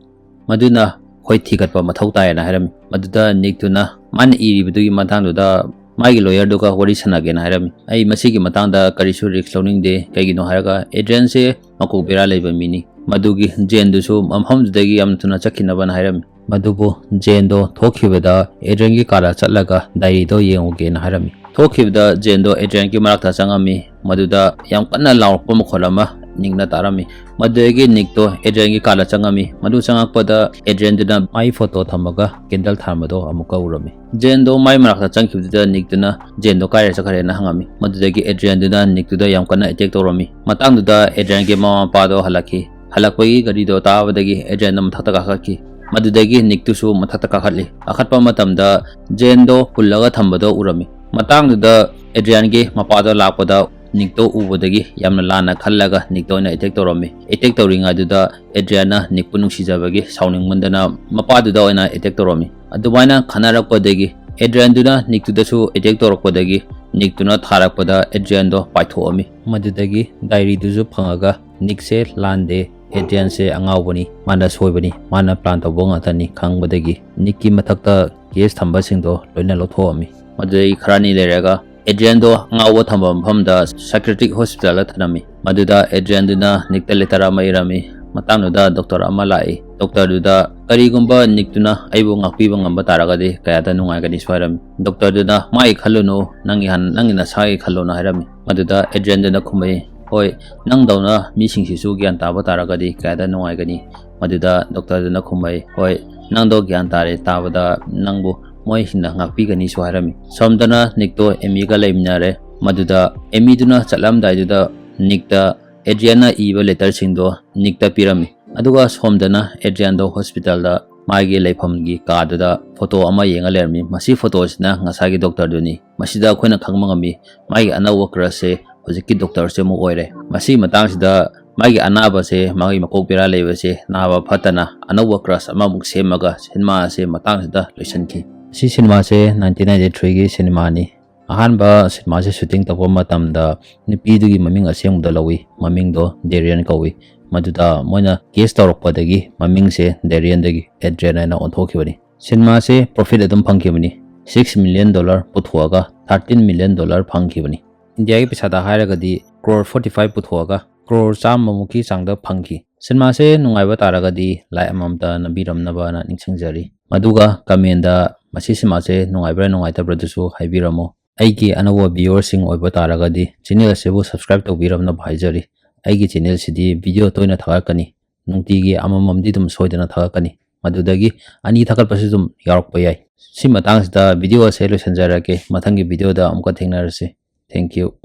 ꯃꯗꯨꯅ ꯑꯩꯈꯣꯏ ꯊꯤꯒꯠꯄ ꯃꯊꯧ ꯇꯥꯏꯌꯦꯅ ꯍꯥꯏꯔꯝꯃꯤ꯫ ꯃꯗꯨꯗ Nickꯇꯨꯅ ꯃꯥꯅ ꯏꯔꯤꯕꯗꯨꯒꯤ ꯃꯇꯥꯡꯗꯨꯗ ꯃꯥꯒꯤ lawyerꯗꯨꯒ ꯋꯥꯔꯤ ꯁꯥꯟꯅꯒꯦꯅ ꯍꯥꯏꯔꯝꯃꯤ꯫ "ꯑꯩ ꯃꯁꯤꯒꯤ ꯃꯇꯥꯡꯗ ꯀꯔꯤꯁꯨ risk ꯂꯧꯅꯤꯡꯗꯦ, ꯀꯩꯒꯤꯅꯣ ꯍꯥꯏꯔꯒ Adrianꯁꯦ ꯃꯀꯣꯛ ꯕꯦꯔꯥ ꯂꯩꯕ ꯃꯤꯅꯤ"꯫ ꯃꯗꯨꯒꯤ Janeꯗꯨꯁꯨ ꯃꯐꯝꯗꯨꯗꯒꯤ ꯌꯥꯝ ꯊꯨꯅ ꯆꯠꯈꯤꯅꯕꯅ ꯍꯥꯏꯔꯝꯃꯤ꯫ ꯃꯗꯨꯕꯨ Janeꯗꯣ ꯊꯣꯛꯈꯤꯕꯗ Adrianꯒꯤ ꯀꯥꯗ ꯆꯠꯂꯒ diaryꯗꯣ ꯌꯦꯡꯉꯨꯒꯦꯅ ꯍꯥꯏꯔꯝꯃꯤ꯫ ꯊꯣꯛꯈꯤꯕꯗ Janeꯗꯣ Adrianꯒꯤ ꯃꯅꯥꯛꯇ ꯆꯪꯉꯝꯃꯤ꯫ ꯃꯗꯨꯗ ꯌꯥꯝ ꯀꯟꯅ ꯂꯥꯎꯔꯛꯄ ꯃꯈꯣꯜ ꯑꯃ Nickꯅ ꯇꯥꯔꯝꯃꯤ꯫ ꯃꯗꯨꯗꯒꯤ Nickꯇꯣ Adrianꯒꯤ ꯀꯥꯗ ꯆꯪꯉꯝꯃꯤ꯫ ꯃꯗꯨ ꯆꯪꯉꯛꯄꯗ Adrianꯗꯨꯅ ꯃꯥꯏ photo ꯊꯝꯃꯒ candle ꯊꯥꯟꯕꯗꯣ ꯑꯃꯨꯛꯀ ꯎꯔꯝꯃꯤ꯫ Janeꯗꯣ ꯃꯥꯏ ꯃꯅꯥꯛꯇ ꯆꯪꯈꯤꯕꯗꯨꯗ Nickꯇꯨꯅ Janeꯗꯣ ꯀꯥꯏꯗ ꯆꯠꯈ꯭ꯔꯦꯅ ꯍꯪꯉꯝꯃꯤ꯫ ꯃꯗꯨꯗꯒꯤ Adrianꯗꯨꯅ Nickꯇꯨꯗ ꯌꯥꯝ ꯀꯟꯅ attack ꯇꯧꯔꯝꯃꯤ꯫ ꯃꯇꯥꯡꯗꯨꯗ Adrianꯒꯤ ꯃꯃꯥ ꯃꯄꯥꯗꯣ ꯍꯜꯂꯛꯈꯤ꯫ ꯍꯜꯂꯛꯄꯒꯤ ꯒꯥꯔꯤꯗꯣ ꯇꯥꯕꯗꯒꯤ Adrianꯗꯣ ꯃꯊꯛꯇ ꯀꯥꯈꯠꯈꯤ꯫ ꯃꯗꯨꯗꯒꯤ Nickꯇꯨꯁꯨ ꯃꯊꯛꯇ ꯀꯥꯈꯠꯂꯤ꯫ ꯀꯥꯈꯠꯄ ꯃꯇꯝꯗ Janeꯗꯣ ꯄꯨꯜꯂꯒ ꯊꯝꯕꯗꯣ ꯎꯔꯝꯃꯤ꯫ ꯃꯇꯥꯡꯗꯨꯗ Adrianꯒꯤ ꯃꯄꯥꯗꯣ ꯂꯥꯛꯄꯗ Nickꯇꯣ ꯎꯕꯗꯒꯤ ꯌꯥꯝꯅ ꯂꯥꯟꯅ ꯈꯜꯂꯒ Nickꯇ ꯑꯣꯏꯅ attack ꯇꯧꯔꯝꯃꯤ꯫ Attack ꯇꯧꯔꯤꯉꯩꯗꯨꯗ Adrianꯅ Nickꯄꯨ ꯅꯨꯡꯁꯤꯖꯕꯒꯤ ꯁꯥꯎꯅꯤꯡꯃꯟꯗꯅ ꯃꯄꯥꯗꯨꯗ ꯑꯣꯏꯅ attack ꯇꯧꯔꯝꯃꯤ꯫ ꯑꯗꯨꯃꯥꯏꯅ ꯈꯠꯅꯔꯛꯄꯗꯒꯤ ꯑꯦꯗ꯭ꯔꯤꯌꯥꯟꯗꯨꯅ ꯅꯤꯛꯇꯨꯗꯁꯨ ꯑꯦꯇꯦꯛ ꯇꯧꯔꯛꯄꯗꯒꯤ ꯅꯤꯛꯇꯨꯅ ꯊꯥꯔꯛꯄꯗ ꯑꯦꯗ꯭ꯔꯤꯌꯥꯟꯗꯣ ꯄꯥꯏꯊꯣꯛꯑꯝꯃꯤ꯫ ꯃꯗꯨꯗꯒꯤ ꯗꯥꯏꯔꯤꯗꯨꯁꯨ ꯐꯪꯉꯒ ꯅꯤꯛꯁꯦ ꯂꯥꯟꯗꯦ, ꯑꯦꯗ꯭ꯔꯤꯌꯥꯟꯁꯦ ꯑꯉꯥꯎꯕꯅꯤ, ꯃꯥꯅ ꯁꯣꯏꯕꯅꯤ, ꯃꯥꯅ ꯄ꯭ꯂꯥꯟ ꯇꯧꯕ ꯉꯥꯛꯇꯅꯤ ꯈꯪꯕꯗꯒꯤ ꯅꯤꯛꯀꯤ ꯃꯊꯛꯇ ꯀꯦꯁ ꯊꯝꯕꯁꯤꯡꯗꯣ ꯂꯣꯏꯅ ꯂꯧꯊꯣꯛꯑꯝꯃꯤ꯫ ꯃꯗꯨꯗꯒꯤ ꯈꯔꯅꯤ ꯂꯩꯔꯒ ꯑꯦꯗ꯭ꯔꯤꯌꯥꯟꯗꯣ ꯑꯉꯥꯎꯕ ꯊꯝꯕ ꯃꯐꯝꯗ ꯁꯥꯏꯀ꯭ꯔꯦꯇꯤꯛ ꯍꯣꯁꯄꯤꯇꯥꯜꯗ ꯊꯅꯝꯃꯤ꯫ ꯃꯗꯨꯗ ꯑꯦꯗ꯭ꯔꯤꯌꯥꯟꯗꯨꯅ ꯅꯤꯛꯇ ꯂꯦꯇꯔ ꯑꯃ ꯏꯔꯝꯃꯤ꯫ ꯃꯇꯥꯡꯗꯨꯗ ꯗꯣꯛꯇꯔ ꯑꯃ ꯂꯥꯛꯏ꯫ ꯗꯣꯛꯇꯔꯗꯨꯗ ꯀꯔꯤꯒꯨꯝꯕ ꯅꯤꯛꯇꯨꯅ ꯑꯩꯕꯨ ꯉꯥꯛꯄꯤꯕ ꯉꯝꯕ ꯇꯥꯔꯒꯗꯤ ꯀꯌꯥꯗ ꯅꯨꯡꯉꯥꯏꯒꯅꯤ ꯁꯨ ꯍꯥꯏꯔꯝꯃꯤ꯫ ꯗꯣꯛꯇꯔꯗꯨꯅ ꯃꯥꯒꯤ ꯈꯜꯂꯨꯅꯨ, ꯅꯪꯒꯤ ꯍꯥꯟ-, ꯅꯪꯒꯤ ꯅꯁꯥꯒꯤ ꯈꯜꯂꯣꯅ ꯍꯥꯏꯔꯝꯃꯤ꯫ ꯃꯗꯨꯗ ꯑꯦꯗ꯭ꯔꯤꯌꯥꯟꯗꯨꯅ ꯈꯨꯝꯃꯛꯏ, ꯍꯣꯏ, ꯅꯪꯗꯧꯅ ꯃꯤꯁꯤꯡꯁꯤꯁꯨ ꯒ꯭ꯌꯥꯟ ꯇꯥꯕ ꯇꯥꯔꯒꯗꯤ ꯀꯌꯥꯗ ꯅꯨꯡꯉꯥꯏꯒꯅꯤ꯫ ꯃꯗꯨꯗ ꯗꯣꯛꯇꯔꯗꯨꯅ ꯈꯨꯝꯃꯛꯏ, ꯍꯣꯏ, ꯅꯪꯗꯣ ꯒ꯭ꯌꯥꯟ ꯇꯥꯔꯦ, ꯇꯥꯕꯗ ꯅꯪꯕꯨ ꯃꯣꯏꯁꯤꯡꯅ ꯉꯥꯛꯄꯤꯒꯅꯤꯁꯨ ꯍꯥꯏꯔꯝꯃꯤ꯫ ꯁꯣꯝꯗꯅ ꯅꯤꯛꯇꯣ ꯑꯦꯃꯤꯒ ꯂꯩꯃꯤꯟꯅꯔꯦ꯫ ꯃꯗꯨꯗ ꯑꯦꯃꯤꯗꯨꯅ ꯆꯠꯂꯝꯗꯥꯏꯗꯨꯗ ꯅꯤꯛꯇ ꯑꯦꯗ꯭ꯔꯤꯌꯥꯟꯅ ꯏꯕ ꯂꯦꯇꯔꯁꯤꯡꯗꯣ ꯅꯤꯛꯇ ꯄꯤꯔꯝꯃꯤ꯫ ꯑꯗꯨꯒ ꯁꯣꯝꯗꯅ ꯑꯦꯗ꯭ꯔꯤꯌꯥꯟꯗꯣ ꯍꯣꯁꯄꯤꯇꯥꯜꯗ ꯃꯥꯒꯤ ꯂꯩꯐꯝꯒꯤ ꯀꯥꯗꯨꯗ ꯐꯣꯇꯣ ꯑꯃ ꯌꯦꯡꯉ ꯂꯩꯔꯝꯃꯤ꯫ ꯃꯁꯤ ꯐꯣꯇꯣꯁꯤꯅ ꯉꯁꯥꯏꯒꯤ ꯗꯣꯛꯇꯔꯗꯨꯅꯤ꯫ ꯃꯁꯤꯗ ꯑꯩꯈꯣꯏꯅ ꯈꯪꯕ ꯉꯝꯃꯤ ꯃꯥꯒꯤ ꯑꯅꯧꯕ ꯀ꯭ꯔꯁꯁꯦ ꯍꯧꯖꯤꯛꯀꯤ ꯗꯣꯛꯇꯔꯁꯦ ꯑꯃꯨꯛ ꯑꯣꯏꯔꯦ꯫ ꯃꯁꯤꯒꯤ ꯃꯇꯥꯡꯁꯤꯗ ꯃꯥꯒꯤ ꯑꯅꯥꯕꯁꯦ, ꯃꯥꯒꯤ ꯃꯀꯣꯛ ꯕꯦꯔꯥ ꯂꯩꯕꯁꯦ, ꯅꯥꯕ ꯐꯠꯇꯅ ꯑꯅꯧꯕ ꯀ꯭ꯔꯁ ꯑꯃꯃꯨꯛ ꯁꯦꯝꯃꯒ ꯁꯤꯅꯦꯃꯥ ꯑꯁꯦ ꯃꯇꯥꯡꯁꯤꯗ ꯂꯣꯏꯁꯤꯟꯈꯤ꯫ ꯁꯤ ꯁꯤꯅꯦꯃꯥꯁꯦ ꯅꯥꯏꯟꯇꯤꯟ ꯅꯥꯏꯟꯇꯤ ꯊ꯭ꯔꯤꯒꯤ ꯁꯤꯅꯦꯃꯥꯅꯤ꯫ ꯑꯍꯥꯟꯕ ꯁꯤꯅꯦꯃꯥꯁꯦ ꯁꯨꯇꯤꯡ ꯇꯧꯕ ꯃꯇꯝꯗ ꯅꯨꯄꯤꯗꯨꯒꯤ ꯃꯃꯤꯡ ꯑꯁꯦꯡꯕꯗ ꯂꯧꯏ, ꯃꯃꯤꯡꯗꯣ ꯗꯦꯔꯤꯌꯟ ꯀꯧꯏ꯫ ꯃꯗꯨꯗ ꯃꯣꯏꯅ ꯀꯦꯁ ꯇꯧꯔꯛꯄꯗꯒꯤ ꯃꯃꯤꯡꯁꯦ ꯗꯦꯔꯤꯌꯟꯗꯒꯤ ꯑꯦꯗ꯭ꯔꯤꯌꯟ ꯍꯥꯏꯅ ꯑꯣꯟꯊꯣꯛꯈꯤꯕꯅꯤ꯫ ꯁꯤꯅꯦꯃꯥꯁꯦ ꯄ꯭ꯔꯣꯐꯤꯠ ꯑꯗꯨꯝ ꯐꯪꯈꯤꯕꯅꯤ꯫ ꯁꯤꯛꯁ ꯃꯤꯂꯤꯌꯟ ꯗꯣꯂꯔ ꯄꯨꯊꯣꯛꯑꯒ ꯊꯥꯔꯇꯤꯟ ꯃꯤꯂꯤꯌꯟ ꯗꯣꯂꯔ ꯐꯪꯈꯤꯕꯅꯤ꯫ ꯏꯟꯗꯤꯌꯥꯒꯤ ꯄꯩꯁꯥꯗ ꯍꯥꯏꯔꯒꯗꯤ ꯀ꯭ꯔꯣꯔ ꯐꯣꯔꯇꯤ ꯐꯥꯏꯚ ꯄꯨꯊꯣꯛꯑꯒ ꯀ꯭ꯔꯣꯔ ꯆꯥꯝꯃꯃꯨꯛꯀꯤ ꯆꯥꯡꯗ ꯐꯪꯈꯤ꯫ ꯁꯤꯅꯦꯃꯥꯁꯦ ꯅꯨꯡꯉꯥꯏꯕ ꯇꯥꯔꯒꯗꯤ ꯂꯥꯏꯛ ꯑꯃꯃꯝꯇ ꯅꯝꯕꯤꯔꯝꯅꯕꯅ ꯅꯤꯡꯁꯤꯡꯖꯔꯤ꯫ ꯃꯗꯨꯒ ꯀꯃꯦꯟꯗ ꯃꯁꯤ ꯁꯤꯅꯦꯃꯥꯁꯦ ꯅꯨꯡꯉꯥꯏꯕ꯭ꯔꯥ ꯅꯨꯡꯉꯥꯏꯇꯕ꯭ꯔꯥꯗꯨꯁꯨ ꯍꯥꯏꯕꯤꯔꯝꯃꯨ꯫ ꯑꯩꯒꯤ ꯑꯅꯧꯕ ꯚꯤꯌꯨꯋꯔꯁꯤꯡ ꯑꯣꯏꯕ ꯇꯥꯔꯒꯗꯤ ꯆꯦꯅꯦꯜ ꯑꯁꯤꯕꯨ ꯁꯕꯁꯀ꯭ꯔꯥꯏꯕ ꯇꯧꯕꯤꯔꯝꯅꯕ ꯍꯥꯏꯖꯔꯤ꯫ ꯑꯩꯒꯤ ꯆꯦꯅꯦꯜꯁꯤꯗꯤ ꯚꯤꯗꯤꯑꯣ ꯇꯣꯏꯅ ꯊꯥꯒꯠꯀꯅꯤ꯫ ꯅꯨꯡꯇꯤꯒꯤ ꯑꯃꯃꯝꯗꯤ ꯑꯗꯨꯝ ꯁꯣꯏꯗꯅ ꯊꯥꯒꯠꯀꯅꯤ꯫ ꯃꯗꯨꯗꯒꯤ ꯑꯅꯤ ꯊꯥꯒꯠꯄꯁꯨ ꯑꯗꯨꯝ ꯌꯥꯎꯔꯛꯄ ꯌꯥꯏ꯫ ꯁꯤ ꯃꯇꯥꯡꯁꯤꯗ ꯚꯤꯗꯤꯑꯣ ꯑꯁꯦ ꯂꯣꯏꯁꯤꯟꯖꯔꯒꯦ꯫ ꯃꯊꯪꯒꯤ ꯚꯤꯗꯤꯑꯣꯗ ꯑꯃꯨꯛꯀ ꯊꯦꯡꯅꯔꯁꯤ꯫ Thank you꯫